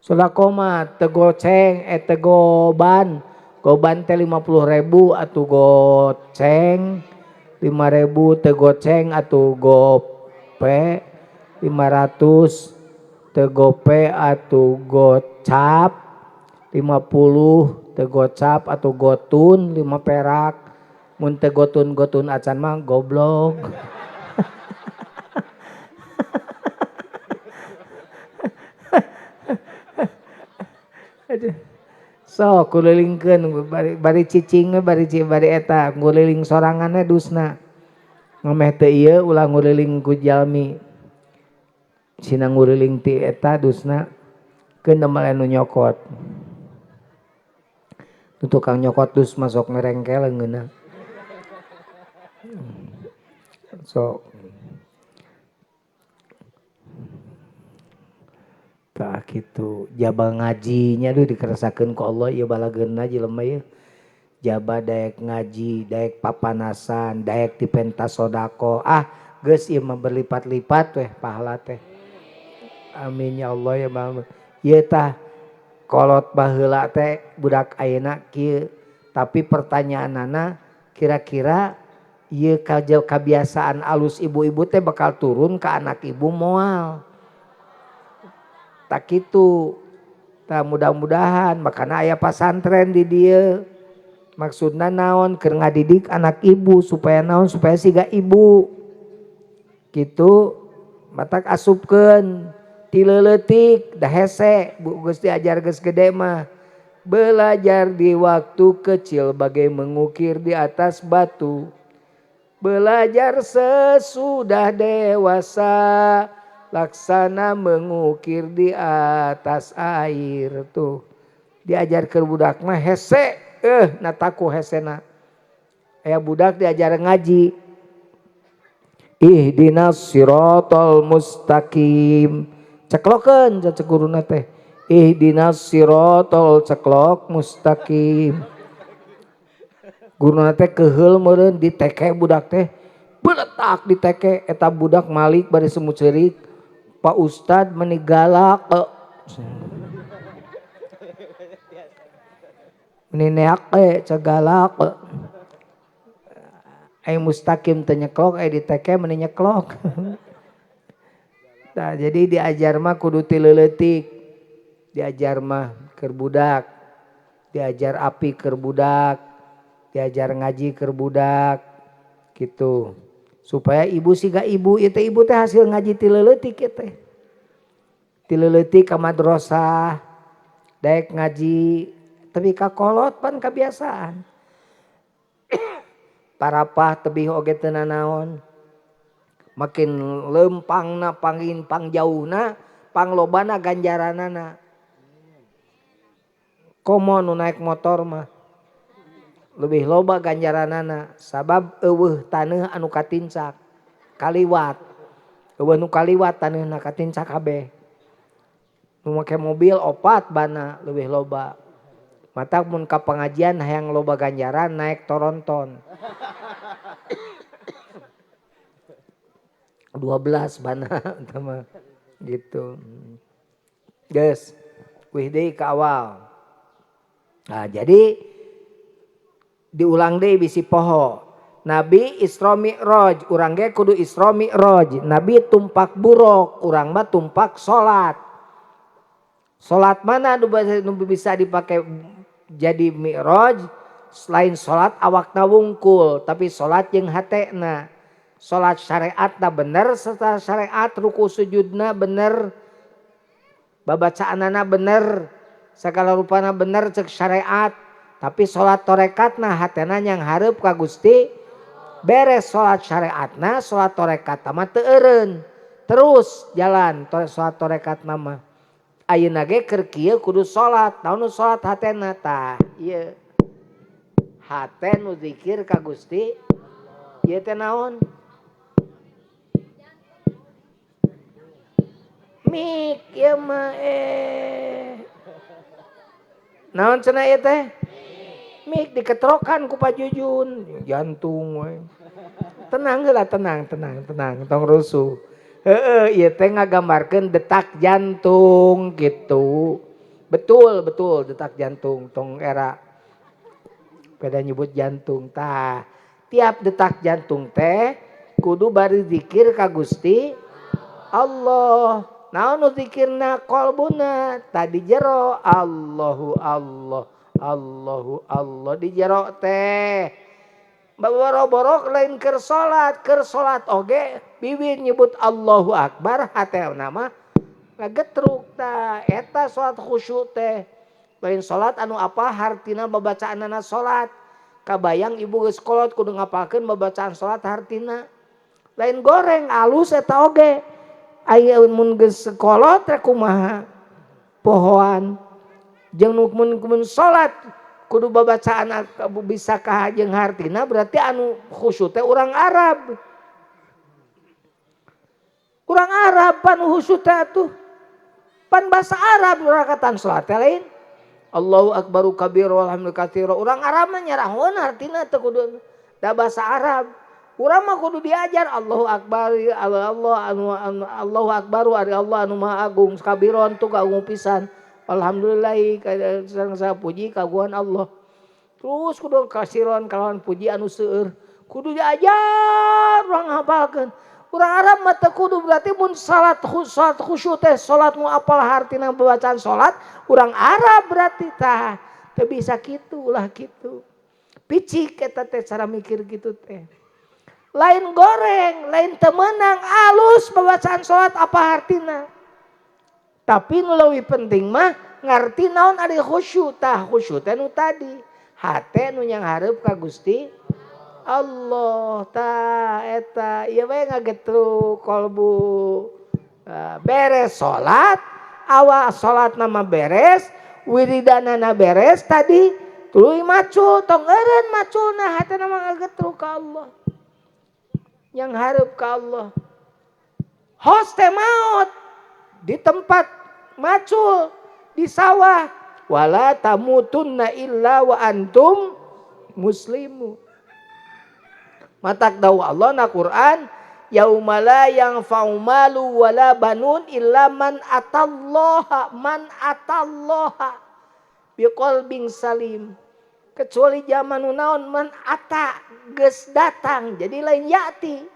Sodakoh mah teu goceng teu goban Goban teh 50.000 atuh goceng, 5.000 teu goceng atuh gope, 500 teu gope atuh gocap, 50 teu gocap atuh gotun 5 perak. Mun teu gotun-gotun acan mah goblok. Aduh. So kulilingkeun bari cicing bari bari eta nguliling soranganna dusna. Ngameh teu ieu ulah nguliling ku jalmi. Sina nguriling ti eta dusna keun damel anu nyokot. Nu tukang nyokot dus masuk ngerengkel ngeunah. So tah kitu jaba ngajinya duh dikeresakeun ku Allah ieu balageunna jelema ieu. Jaba daek ngaji, daek papanasan, daek dipentas sodako. Ah, geus ieu mah berlipat-lipat weh pahala teh. Amin ya Allah ya Bang. Ieu tah kolot baheula teh budak ayeuna kieu. Tapi pertanyaanana kira-kira ieu kabiasaan alus ibu-ibu teh bakal turun ke anak ibu moal. Tak kitu. Tah mudah-mudahan makana aya pasantren di dieu. Maksudna naon keur ngadidik anak ibu supaya naon supaya siga ibu. Kitu matak asupkeun ti leuletik da hese bu geus diajar geus gede mah. Belajar di waktu kecil bagai mengukir di atas batu. Belajar sesudah dewasa laksana mengukir di atas air tuh. Diajar ke budak mah hese, nataku hesena. Aya budak diajar ngaji. Ihdinas siratal mustaqim. Ceklokeun cek guruna teh. Ihdinas siratal ceklok mustaqim. Guruna teh keheul meureun diteke budak teh. Beletak diteke eta budak malik bari semut ceurik. Pak Ustad meni galak. Meni neak cegalak. Ai mustaqim teh nyeklok, ai diteke meni nyeklok. Nah, jadi diajar mah kudu ti leuletik. Diajar mah keur budak. Diajar api keur budak. Diajar ngaji keur budak. Gitu. Supaya ibu siga ibu, ieu teh ibu teh hasil ngaji ti leuletik ieu teh. Ti leuletik ka madrasah, daek ngaji, tapi ka kolot pan kebiasaan. Parapah tebih oge teu nanaon. Makin lempangna pangin pangjauhna, panglobana ganjaranana. Komo nu naik motor mah lebih loba ganjaranana sabab eueuh taneuh anu katincak kaliwat. Eueuh nu kaliwat taneuhna katincak kabeh. Nu make mobil opat bana leuwih loba. Matak mun ka pengajian hayang loba ganjaran naik toronton. 12 bana mah gitu. Geus, wih deui ka awal. Nah, jadi diulang deui bisi poho. Nabi Isra Mi'raj, urang ge kudu Isra Mi'raj. Nabi tumpak buruk, urang mah tumpak salat. Salat mana nu bisa dipakai jadi mi'raj? Selain salat awakna wungkul, tapi salat jeung hatena. Salat syariatna bener, serta syariat ruku sujudna bener, babacaanana bener, segala rupana bener cek syariat. Tapi salat torekatna hatena yang hareup ka Gusti. Beres salat syariatna, salat torekatna mah teu eureun. Terus jalan salat torekatna mah. Ayeuna ge keur kieu kudu salat. Naon nu salat hatena tah? Ieu. Hate nu zikir ka Gusti. Ieu teh naon? Mik ieu mah Naon cenah ieu teh? Mik diketrokan ku Pak Jujun, jantung we. Tenang heula, tenang, tenang, tenang, tong rusuh. Heeh, ieu teh ngagambarkeun detak jantung gitu. Betul, betul detak jantung tong era. Beda nyebut jantung tah. Tiap detak jantung teh kudu bari zikir ka Gusti Allah. Naon nu zikirna qalbuna tadi jero Allahu Allah Allahu Allah di jero teh. Boro-borok lain keur salat oge bibir nyebut Allahu Akbar hatena mah ngagetruk tah eta salat khusyuk teh. Lain salat anu apa hartina babacaanana salat. Kabayang ibu geus kolot kudu ngapalkeun babacaan salat hartina. Lain goreng alus eta oge. Aya mun geus kolot rek kumaha pohoan. Jeung nu mun salat kudu babacaan bisa ka jeung hartina berarti anu khusyuk teh urang Arab. Urang Arab pan khusyuk teh atuh. Pan bahasa Arab rakatan salat teh lain. Allahu akbaru kabir walhamdulillah katsira. Urang Arab mah nyarahoeun hartina teu kudu da bahasa Arab. Urang mah kudu diajar Allahu akbar Allah anu Allahu akbaru ari Allah anu maha agung kabiron tu kagung pisan. Alhamdulillah sareng puji kagungan Allah. Terus kudu kasiron kalawan puji anu seueur. Kudu diajar urang hafalkeun. Urang Arab mah teu kudu berarti mun salat khusyuk teh salat nu apal hartina bacaan salat urang Arab berarti tah teu bisa kitu ulah kitu. Picik eta teh cara mikir kitu teh. Lain goreng, lain teu meunang alus bacaan salat apa hartina. Tapi nu leuwih penting mah ngarti naon ari khusyuk tah khusyuk teh nu tadi. Hate nu nyanghareup ka Gusti Allah ta eta ieu we ngagetruk kolbu. Beres salat, awal salatna mah beres, wiridanana beres tadi tuluy macul tong eureun maculna hatena mah ngagetruk ka Allah. Nyanghareup ka Allah. Hos teh maot di tempat macul di sawah wala tamutunna illa wa antum muslimun. Matak dawuh Allah na Quran yauma la yanfa'u malu wala banun illa man atallaha biqalbin salim. Kecuali zaman nu naon man ata geus datang jadi lain yati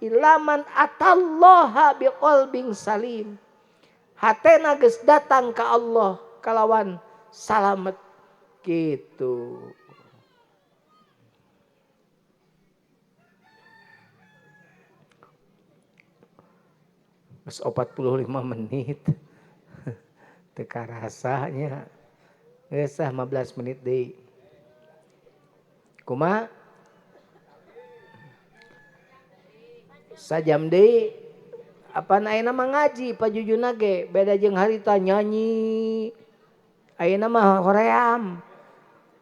illa man atallaha biqalbin salim. Hatena geus datang ka Allah kalawan salamet gitu. Geus 45 menit. Teu karasanya. Geus 15 menit deui. Kumaha? Sajam deui. Apan ayeuna mah ngaji pajujuna ge beda jeung harita nyanyi. Ayeuna mah hoream.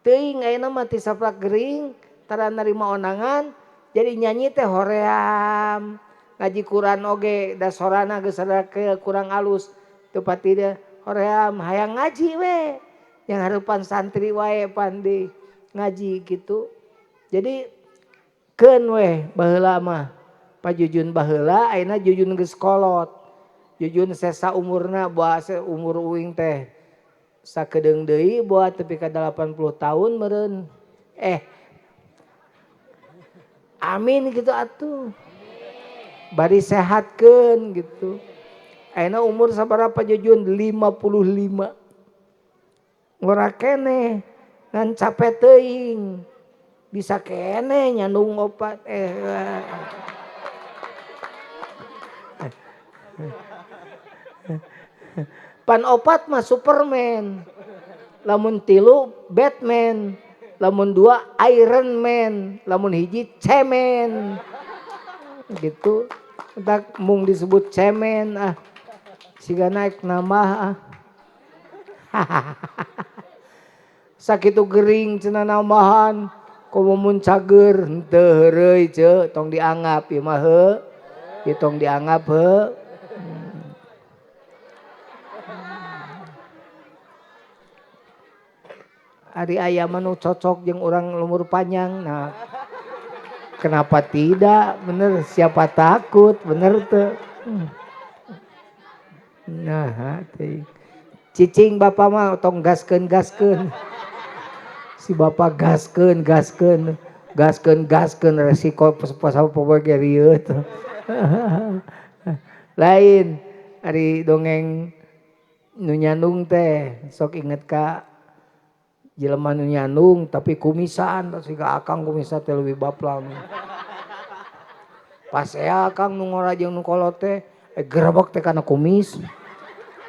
Teuing ayeuna mah ti saprak gering tara narima ondangan jadi nyanyi teh hoream. Ngaji Quran oge da sorana geus kurang alus teu pati dia hoream hayang ngaji we. Yang hareupan santri wae pandi ngaji gitu. Jadi keun we baheula mah. Pajujun baheula ayeuna jujun geus kolot. Jujun sesa umurna boa umur uing teh sakedeung deui boa tepi ka 80 tahun meureun. Amin gitu atuh. Bari sehatkeun gitu. Ayeuna umur sabaraha jujun 55. Ngora keneh ngan capek teuing. Bisa keneh nyandung opat Pan opat mah Superman, lamun tilu Batman, lamun dua Iron Man, lamun hiji Cemen, gitu. Tak mung disebut cemen ah, siga naik nambah ah. Sakitu gering cenah nambahan, komo mun cager henteu heureuy ceu, tong dianggap ieu mah heuh, ieu tong dianggap heuh. Ari aya mah nu cocok jeung urang lumur panjang, nah kenapa tidak, bener, siapa takut, bener teu. Nah, teuing. Cicing bapak mah tong gaskeun-gaskeun. Si bapak gaskeun gaskeun gaskeun gaskeun resiko pas poe ge rieut. Lain ari dongeng nu nyandung teh sok inget ka jelema nu nyandung tapi kumisan siga akang kumisan teh leuwih baplang. Pas ea akang nu ngora jeung nu kolot teh gerebek teh kana kumis.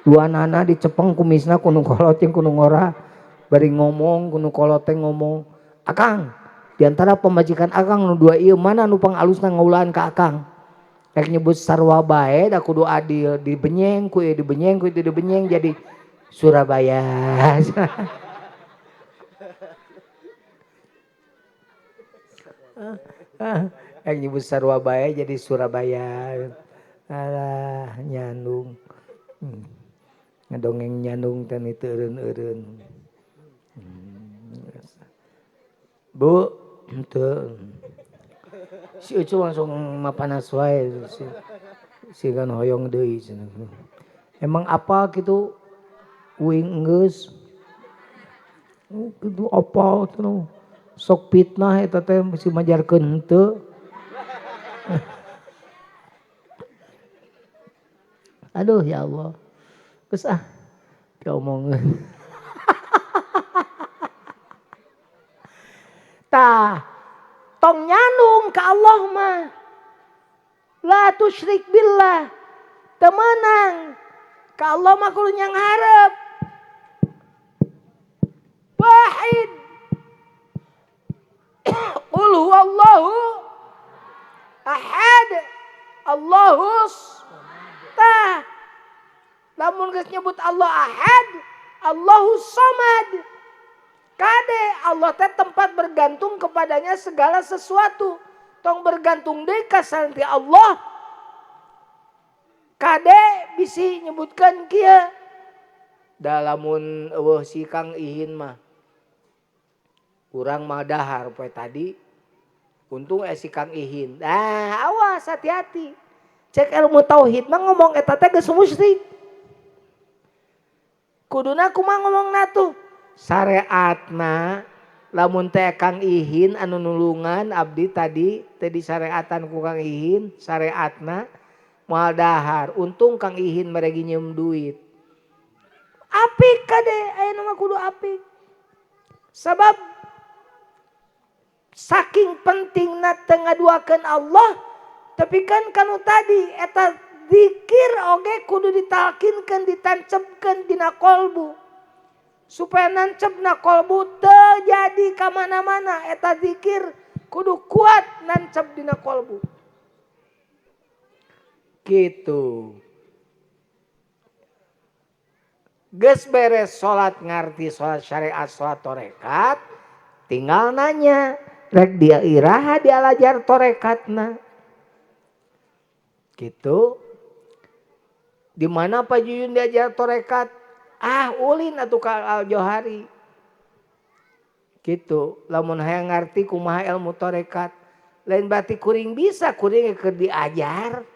Dua nana dicepeng kumisna ku nu kolot jeung ku nu ngora. Bari ngomong ku nu kolot teh ngomong, "Akang, di antara pamajikan akang nu dua ieu mana nu pangalusna ngaulaan ka akang?" Rek nyebut sarua bae da kudu adil, dibenyeng ku ieu dibenyeng ku itu dibenyeng jadi Surabaya. Rek nyebut sarua bae jadi Surabaya. Alah nyandung. Ngedongeng nyandung teh teu eureun-eureun. Bu, henteu. Si Ucu langsung mapanas wae si kan hoyong deui cenah. Emang apa kitu uing geus? Kitu apa cenah. Sok fitnah eta teh mesti majarkeun henteu. Aduh ya Allah. Geus ah diomongeun. Tah tong nyandung ka Allah mah. La tusyrik billah. Teu meunang. Ka Allah mah kudu nyangharep. Wahid. Qul huwallahu ahad. Allahus. Tah. Lamun geus nyebut Allah ahad, Allahus samad. Kade Allah teh tempat bergantung kepadanya segala sesuatu. Tong bergantung deui ka santi Allah. Kade bisi nyebutkeun kieu. Da lamun eueuh si Kang Ihin mah urang mah dahar poe tadi. Untung si Kang Ihin. Nah, awas hati-hati. Cek ilmu tauhid mah ngomong eta teh geus musyrik. Kuduna kumaha ngomongna tuh? Syariatna lamun teh Kang Ihin anu nulungan abdi tadi teh disyariatan ku Kang Ihin syariatna moal dahar untung Kang Ihin mere nginjem duit apik kade aya mah kudu apik sabab saking pentingna teu ngaduakeun Allah tapi kan kanu tadi eta zikir oge kudu ditalkinkeun ditancepkeun dina kolbu supaya nancep na kolbu terjadi kamana-mana eta zikir kudu kuat nancep dina kolbu gitu. Geus beres salat ngarti salat syariat salat torekat tinggal nanya rek dia iraha dialajar torekatna gitu. Di mana Pak Juyun diajar torekat? Ah ulin atuh ka Al Johari gitu. Lamun hayang ngarti kumaha ilmu torekat lain berarti kuring bisa kuring keur diajar.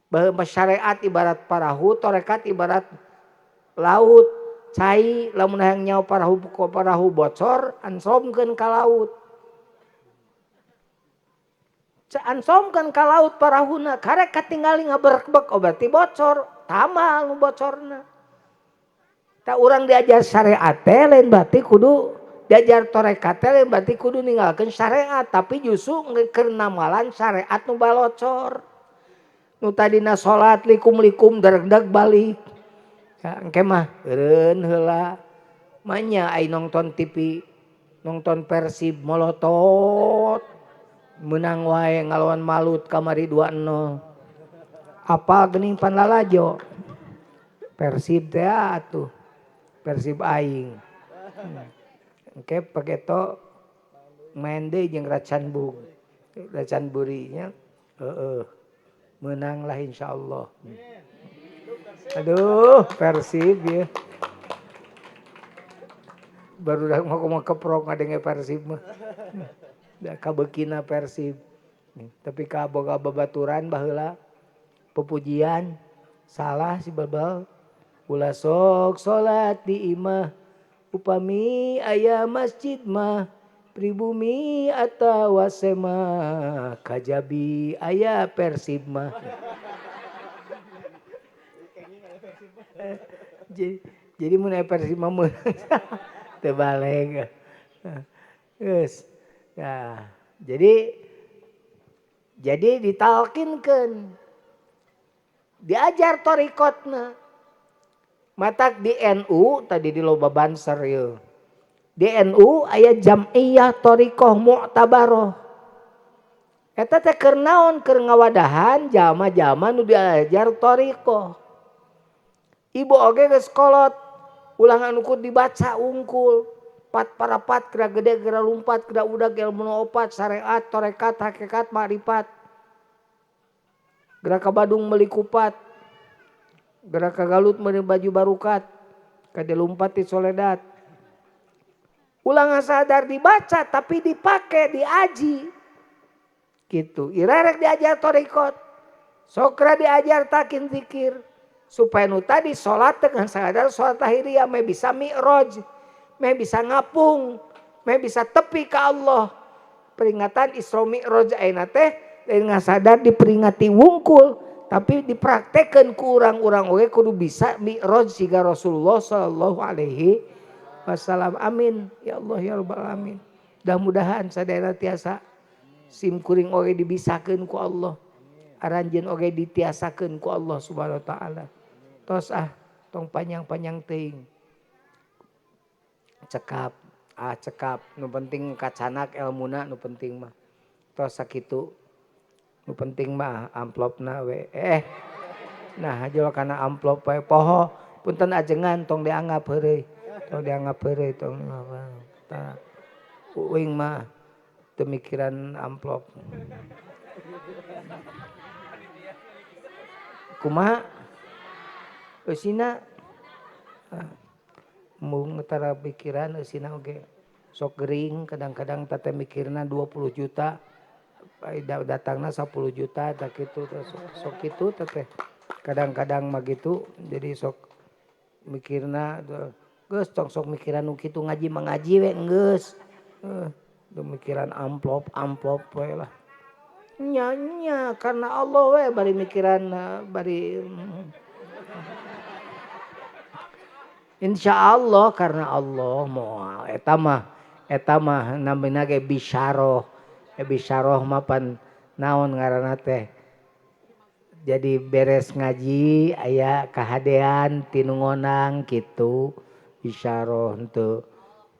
Bahwa syariat ibarat parahu, torekat ibarat laut. Cai lamun hayang nyaho parahu parahu bocor ansomkeun ka laut. Ansomkeun ka laut parahuna karek katingali ngaberekbek oh berarti bocor, tamal nu bocorna. Tak urang diajar syariat teh lain berarti kudu diajar torekat teh lain berarti kudu ninggalkeun syariat tapi justru keur namalan syariat nu balocor. Nu tadina salat likum-likum daregdag balik. Ya engke mah eureun heula. Manya ai nonton TV, nonton Persib molotot. Menang wae ngalawan Malut kamari 2-0. Apal geuning pan lalajo. Persib teh atuh. Persib aing. Engke pageto main deui jeung Racanbung. Racanburi nya. Heeh. Menanglah insyaallah. Aduh, Persib ya. Baru dah mau keprok ngadenge Persib mah. Da kabeukina Persib. Tapi kaboga babaturan baheula pepujian salah si babal. Ulah sok salat di imah, Upami aya masjid mah pribumi atawa sema kajabi aya Persib mah. Jadi mun aya Persib mah meunang teu baleg. Geus. Nah, jadi ditalkinkeun. Diajar thariqatna. Matak di NU tadi di loba banser yeuh. Di NU aya jam'iyah thariqah mu'tabaroh. Eta teh keur naon? Keur ngawadahan jalma-jalma nu diajar thariqah. Ibu oge geus kolot, ulah anu kudu dibaca wungkul. Pat parapat geura gede geura lumpat geura udag ilmu nu opat syariat tarekat hakikat makrifat. Geura ka Badung meuli kupat. Geura ka Galut meuli baju barukat. Kade lumpat ti Soledad. Ulah sadar dibaca tapi dipake diaji. Gitu. Ira rek diajar thariqat. Sokra diajar takin zikir. Supaya nu tadi salat teh ngan sadar salat tahiriyah meh bisa mi'raj, meh bisa ngapung, meh bisa tepi ka Allah. Peringatan Isra Mi'raj ayeuna teh lain sadar diperingati wungkul tapi dipraktekeun ku urang-urang oge kudu bisa mi'raj siga Rasulullah sallallahu alaihi wasallam. Amin ya Allah ya rabbal alamin. Mudah-mudahan sadayana tiasa sim kuring oge dibisakeun ku Allah. Aranjeun oge ditiasakeun ku Allah Subhanahu wa taala. Tos ah tong panjang-panjang teuing. Cekap, ah cekap nu penting kacanak elmuna nu penting mah. Tos sakitu. Nu penting mah amplopna we. Nah jual kana amplop we poho punten ajengan tong dianggap heureuy. Tong dianggap heureuy tong tah. Uing mah teu mikiran amplop. Kumaha? Eusina mung tara pikiran eusina oge sok gering kadang-kadang teh mikirna 20 juta datangna 10 juta tak kitu sok kitu teh kadang-kadang mah gitu jadi sok mikirna geus tong sok mikiran nu kitu ngaji mah ngaji we geus mikiran amplop amplop we lah nya nya karena Allah we bari mikiran bari insya Allah karena Allah moal eta mah namina ge bisyaroh bisyaroh mah pan naon ngaranna teh jadi beres ngaji aya kahadean ti nu ngonang kitu bisyaroh henteu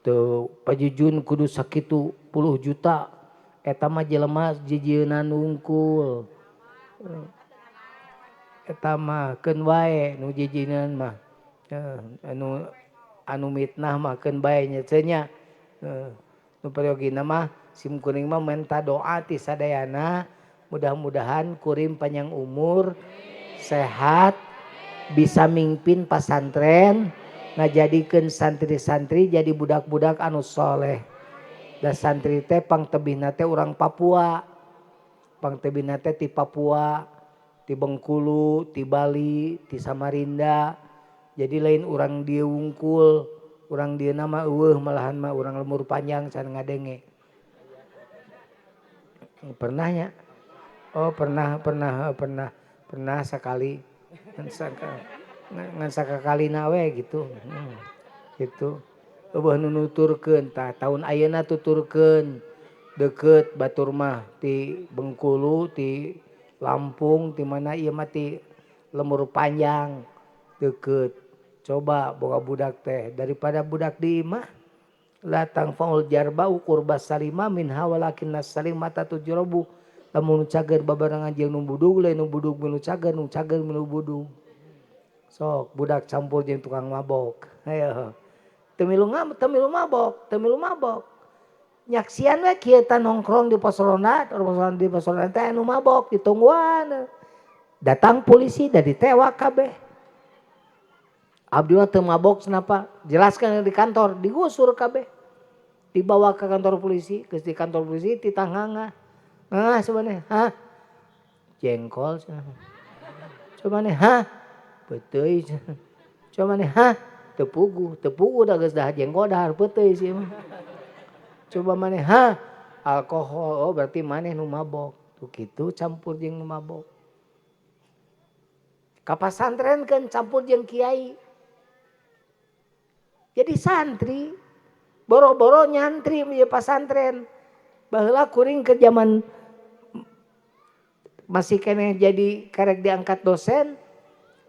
teu pajujun kudu sakitu puluh juta eta mah jelema jijieunana wungkul eta mah keun wae nu jijieunana mah anu mitnah mah keun bae nya teu nya nu periyogina mah sim kuring mah menta doa ti sadayana mudah-mudahan kuring panjang umur sehat bisa mingpin pasantren ngajadikeun santri-santri jadi budak-budak anu soleh. Da santri teh pangtebihna teh urang Papua pangtebihna teh ti Papua ti Bengkulu ti Bali ti Samarinda. Jadi lain urang dieu wungkul, urang dieu mah eueuh malahan mah urang lemur panjang can ngadenge. Pernah nya? Oh pernah sekali. Ngan sakakalina we gitu. Gitu. Eueuh nu nuturkeun tah taun ayeuna tuturkeun deukeut batur mah ti Bengkulu, ti Lampung, ti mana ieu mah ti lemur panjang. Deket coba boga budak teh daripada budak di imah la tangfaul jarba ukur basalima minha walakin nasalimata tujrobu lamun cager babarengan jeung nu budug lain nu budug nu cager nu cager nu budug sok budak campur jeung tukang mabok ayo teu milu mabok teu milu mabok nyaksian we kieu tah nongkrong di pos ronda di pos ronda teh anu mabok ditungguan datang polisi da ditewak kabeh. Abdi mah teu mabok kenapa? Jelaskan di kantor, digusur kabeh. Dibawa ke kantor polisi, geus di kantor polisi titah ngangah. Ngangah sebenarnya, hah? Jengkol cenah. Coba nih, hah? Peuteuy cenah. Coba nih, hah? Teu puguh, teu puguh da geus dahar jengkol dahar peuteuy sih mah. Coba maneh, hah? Alkohol, oh berarti maneh nu mabok. Tuh kitu campur jeung nu mabok. Ka pasantren kan campur jeung kiai. Jadi santri, boro-boro nyantri ieu pasantren. Baheula kuring ke zaman masih keneh jadi karek diangkat dosen,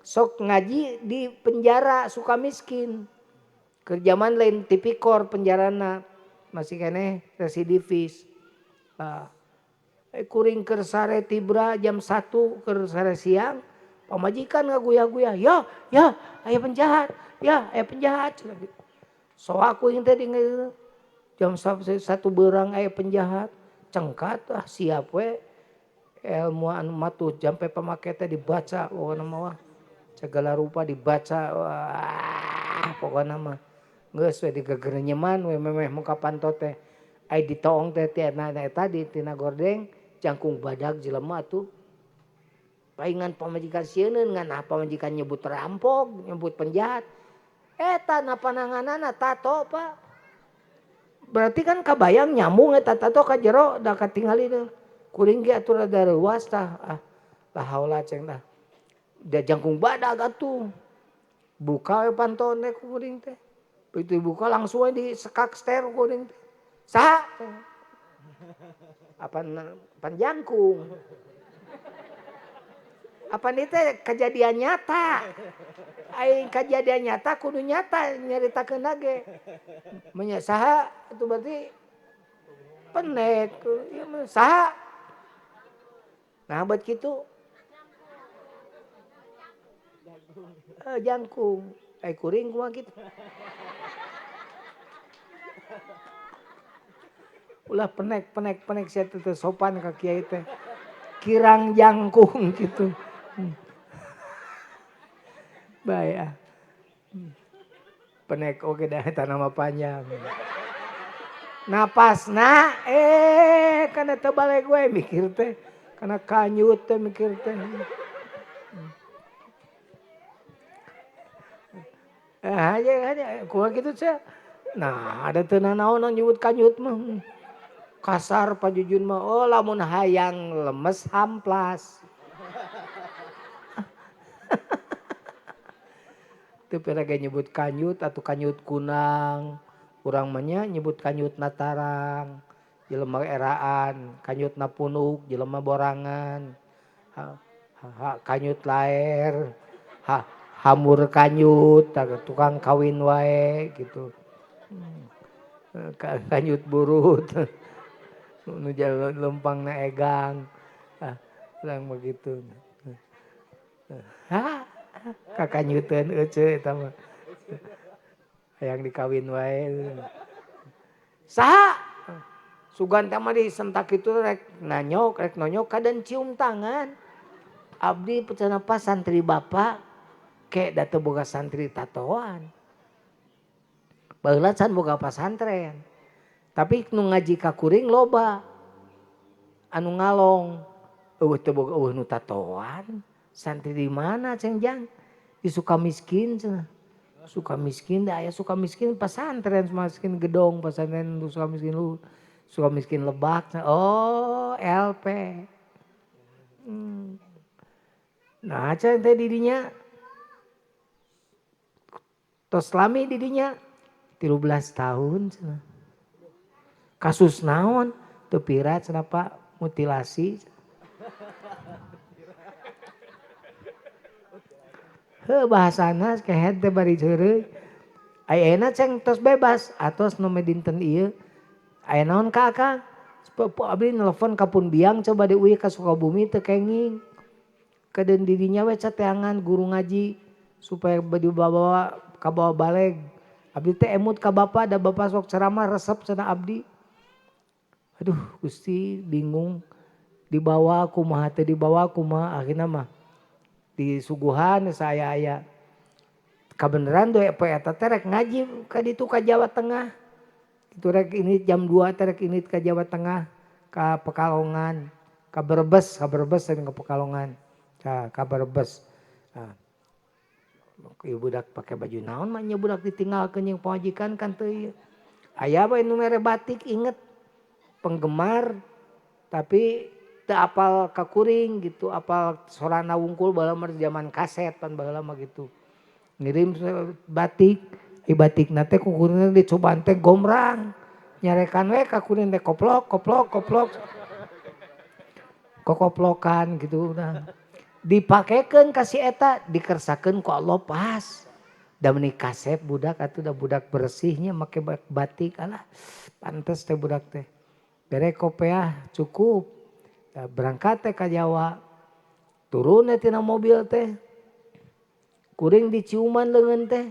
sok ngaji di penjara Sukamiskin. Ke zaman lain tipikor penjarana masih keneh residivis. Kuring keur sare tibra jam 1 keur sare siang, pamajikan ngaguyah-guyah, ya, ya, aya penjahat, ya, aya penjahat. Soak kuring teh di jam 1 beurang aya penjahat, cengkat ah siap we. Ilmu anu matuh jampe pamake teh dibaca pokona mah segala rupa dibaca wah pokona mah geus we digegerenyeman we memeh muka panto teh ai ditoong teh tina eta di tina gordeng jangkung badag jelema atuh paingan pamajikan sieuneun ngan pamajikan nyebut rampok nyebut penjahat eta na pananganana tato Pak berarti kan kabayang nyambung eta tato ka jero da katingali teh kuring ge atuh rada reuas tah ah la haula ceng tah da jangkung badag atuh buka we pantone kuring teh begitu dibuka langsung we disekak ster kuring teh saha apan pan jangkung apan ieu teh kejadian nyata aing kejadian nyata kudu nyata nyaritakeun ge nya saha itu berarti penek ieu mah saha. Nah buat gitu jangkung kuring kumaha kitu ulah penek penek penek sia teh sopan ka kiai teh kirang jangkung gitu bae ah penek oge da eta nama panjang napasna kana teu baleg we mikir teh karena kanyut teh mikir teh. Aja kumaha kitu sia. Nah, ada teu nanaon nyebut kanyut mah. Kasar Pak Jujun mah. Oh, lamun hayang lemes hamplas. Teu pira ge nyebut kanyut atuh kanyut kunang. Urang mah nya nyebut kanyut natarang. Jelema eraan, kanyut na punuk, jelema borangan, ha, ha, kanyut laer, ha, hamur kanyut, tukang kawin wae gitu, kanyut burut, nu jalan lempang na egang, ah, urang begitu, ha, kakanyuteun euceu eta mah, hayang dikawin wae, saha? Sugan teh mah disentak itu rek nanyok, rek nonyok kadan cium tangan. Abdi cenah pas santri bapak ke da teu boga santri tatoan. Baheula can boga pasantren. Tapi nu ngaji ka kuring loba. Anu ngalong eueuh teu boga eueuh nu tatoan. Santri di mana ceng jang? Di Sukamiskin cenah. Sukamiskin da aya Sukamiskin pasantren, Sukamiskin gedong, pasantren Sukamiskin lu. Sukamiskin Lebak, oh LP. Nah, ceng teh didinya tos lami didinya 13 tahun cenah. Kasus naon? Teu pira cenah Pak, mutilasi. Heuh bahasana kehed teh bari heureuy. Ayeuna ceng tos bebas atos nu dinten ieu. Aya naon ka akang? Abdi nelfon ka pun biang coba diuih ka Sukabumi teu kenging. Kedeun didinya we cateangan guru ngaji supaya dibawa kabawa baleg. Abdi teh emut ka bapa da bapa sok ceramah resep cenah abdi. Aduh Gusti bingung dibawa kumaha teh dibawa kumaha akhirna mah disuguhan saya aya. Kabeneran doe poe eta teh rek ngaji ka ditu ka Jawa Tengah. Itu rek ini jam 2 rek ini ke Jawa Tengah, ke Pekalongan, ke Brebes dan ke Pekalongan, ke Brebes. Nah. Ieu budak pake baju naon mah nya budak ditinggalkeun jeung pamajikan kan teu ieu. Aya bae nu mere batik inget penggemar tapi teu apal ka kuring gitu, apal sorana wungkul baheula mah zaman kaset pan baheula mah gitu. Ngirim batik, ieu batikna teh ku kuring dicobaan teh gombrang. Nyarekan we ka kuring teh koplok koplok koplok. Kokoplokan gitu nah. Dipakekeun ka si eta dikersakeun ku Allah pas. Da meuni kasep budak atuh da budak bersihnya make batik alah pantes teh budak teh. Bere kopeah cukup. Da berangkat teh ka Jawa. Turun teh tina mobil teh. Kuring diciuman leungeun teh.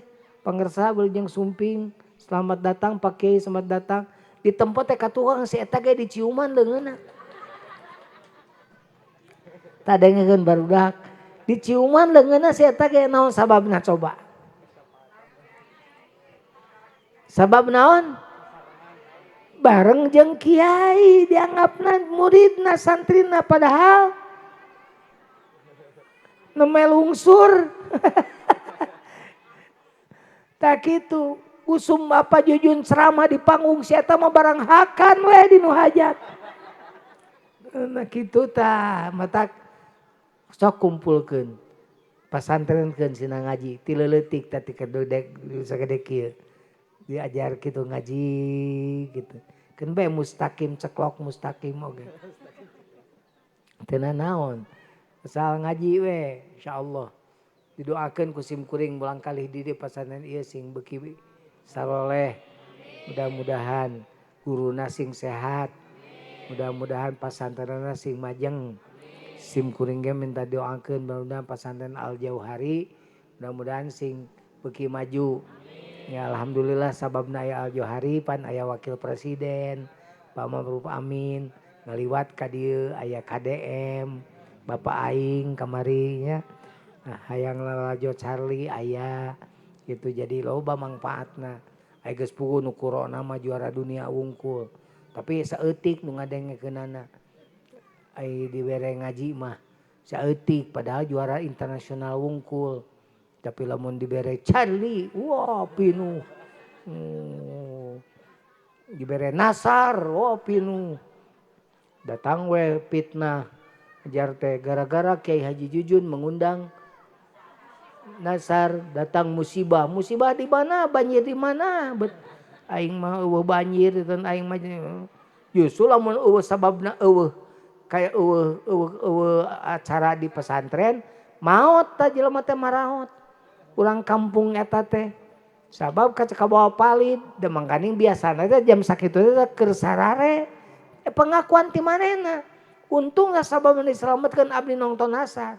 Pangersa beuli jeung sumping. Selamat datang Pak Kiai, selamat datang. Di tempat teh ka tukang si eta ge diciuman leungeunna. Tadengekeun barudak. Diciuman leungeunna si eta ge naon sababna coba? Sabab naon? Bareng jeung kiai dianggapna muridna santrina padahal neme lungsur. Tak kitu. Usum Bapak Jujun ceramah di panggung si eta mah barang hakan we di nu hajat. Nah kitu tah matak sok kumpulkeun. Pasantrenkeun sina ngaji ti leuletik tah ti kedodek sagede kieu. Diajar kitu ngaji gitu. Keun bae mustaqim ceklok mustaqim oge. Teu nanaon. Asal ngaji we insyaallah. Didoakeun ku sim kuring mulang kalih di dieu pasantren ieu sing beuki saroleh. Mudah-mudahan guruna sing sehat. Mudah-mudahan pasantrenna sing majeng. Sim kuring ge minta doakeun mudah-mudahan pasantren Al Jauhari mudah-mudahan sing beuki maju. Ya alhamdulillah sababna aya Al Jauhari pan aya wakil presiden Pak Ma'ruf Amin ngaliwat ka dieu aya KDM Bapak aing kamari nya. Nah, hayang lalajo Charlie aya gitu jadi loba mangfaatna. Aya geus puguh nu corona mah juara dunia wungkul. Tapi saeutik nu ngadengekeunana. Ai dibere ngaji mah saeutik padahal juara internasional wungkul. Tapi lamun dibere Charlie, wah pinuh. Dibere Nasar, wah pinuh. Datang we fitnah. Ajar teh gara-gara Kiai Haji Jujun mengundang Nasar datang musibah. Musibah di mana? Banjir di mana? Bet aing mah eueuh banjir dan aing mah justru lamun eueuh sababna eueuh kayak eueuh eueuh eueuh acara di pesantren maot tah jelema teh maraot. Urang kampung eta teh sabab kabawa palid da mangkaning biasana teh jam sakitu teh keur sarare. Pengakuan ti manehna. Untunglah sababna diselametkeun abdi nongton Nasar.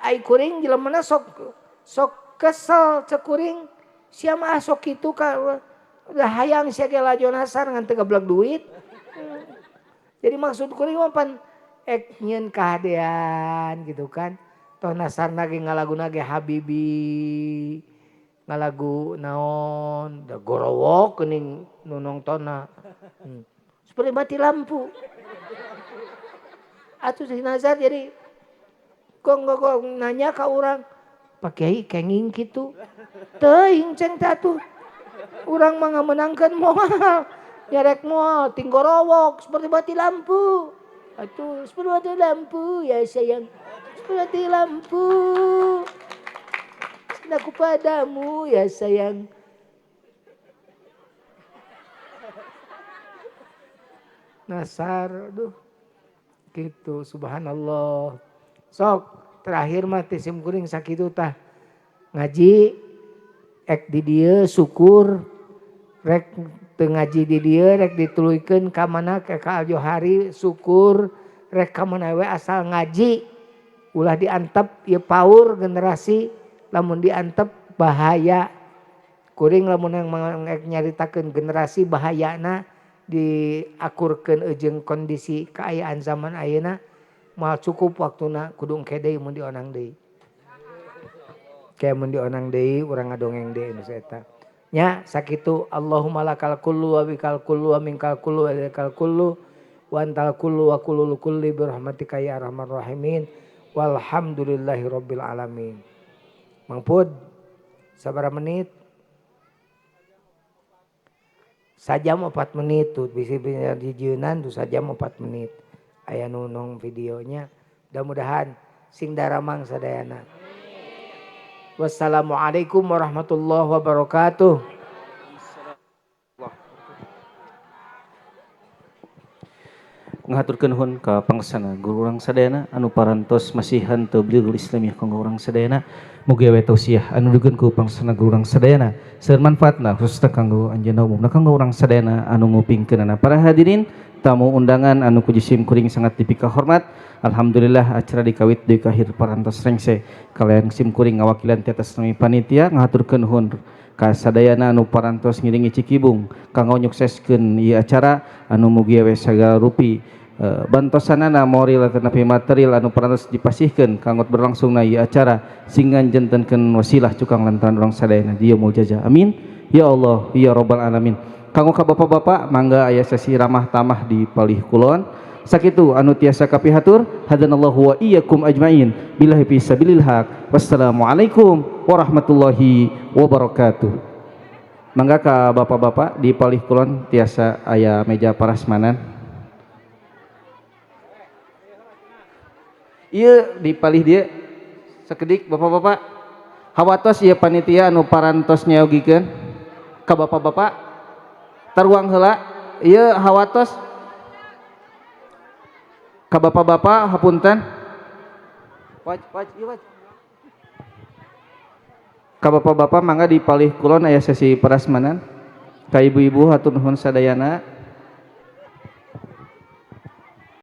Ai kuring jelemana sok kesel cek kuring sia mah sok kitu ka udah hayang sia ge lajo Nasar ngan teu gablek duit. Jadi maksud kuring mah pan ek nyieun kahadean gitu kan. Toh Nasarna ge ngalaguna ge Habibi ngalagu naon da gorowok geuning nu nongtonna. Seperti mati lampu. Atuh si Nazar jadi kok nanya ka urang, Pak Kiai kenging kitu. Teuing ceng teh atuh. Urang mah ngamenangkeun moal. Nyarek moal tinggorowok seperti mati lampu. Atuh seperti mati lampu ya sayang. Seperti lampu. Cintaku padamu ya sayang. Nasar aduh. Gitu subhanallah. Sok terakhir mah ti sim kuring sakitu tah. Ngaji ek di dieu syukur rek teu ngaji di dieu rek dituluykeun ka mana ka Al Jauhari syukur rek ka mana we asal ngaji ulah diantep ieu paur generasi lamun diantep bahaya. Kuring lamun yang nyaritakeun generasi bahayana diakurkeun jeung kondisi kaayaan zaman ayeuna moal cukup waktuna kudu engke deui mun dionang deui. Kayak mun dionang deui urang ngadongeng deui nu saeta. Nya sakitu Allahumma lakal kullu wa bikal kullu wa minkal kullu wa ilaikal kullu wa antal kullu wa kullul kulli bi rahmatika ya arhamar rahimin walhamdulillahi rabbil alamin. Mang Pud sabaraha menit? Sajam 4 menit tuh bisa dijieunnan tuh sajam 4 menit. Aya nu nong videonya. Mudah-mudahan sing daramang sadayana. Wassalamualaikum warahmatullahi wabarakatuh. Ngahaturkeun nuhun ka pangesana guru urang sadayana anu parantos masihan tablighul islamiyah kanggo urang sadayana. Mugi we tausiah anu dugikeun ku pangesana guru urang sadayana seueur manfaatna khususna kanggo anjeunna umumna kanggo urang sadayana anu ngupingkeunana. Para hadirin tamu undangan anu ku jisim kuring sangat dipika hormat. Alhamdulillah acara dikawit deui ka akhir parantos rengse. Kalian sim kuring ngawakilan ti atas nami panitia ngahaturkeun nuhun ka sadayana anu parantos ngiringi Cikibung kanggo nyukseskeun ieu acara anu mugi we sagala rupi bantosanana moral atanapi material anu parantos dipasihkeun kanggo berlangsungna ieu acara singgan jantenkeun wasilah cukang lantaran urang sadayana di yaumul jaza. Amin ya Allah ya rabbal alamin. Kanggo ka bapak-bapak mangga aya sesi ramah tamah di palih kulon. Sakitu anu tiasa kapihatur, hadanallahu wa iyyakum ajmain billahi fi sabilil haq. Wassalamualaikum warahmatullahi wabarakatuh. Mangga ka bapak-bapak di palih kulon tiasa aya meja parasmanan. Ieu di palih dieu sakedik bapak-bapak. Hawatos ieu panitia anu parantos nyayogikeun ka bapak-bapak. Taruang heula ieu hawatos ka bapak-bapak hapunten. Waj waj ieu waj. Ka bapak-bapak mangga di palih kulon aya sesi prasmanan. Ka ibu-ibu hatur nuhun sadayana.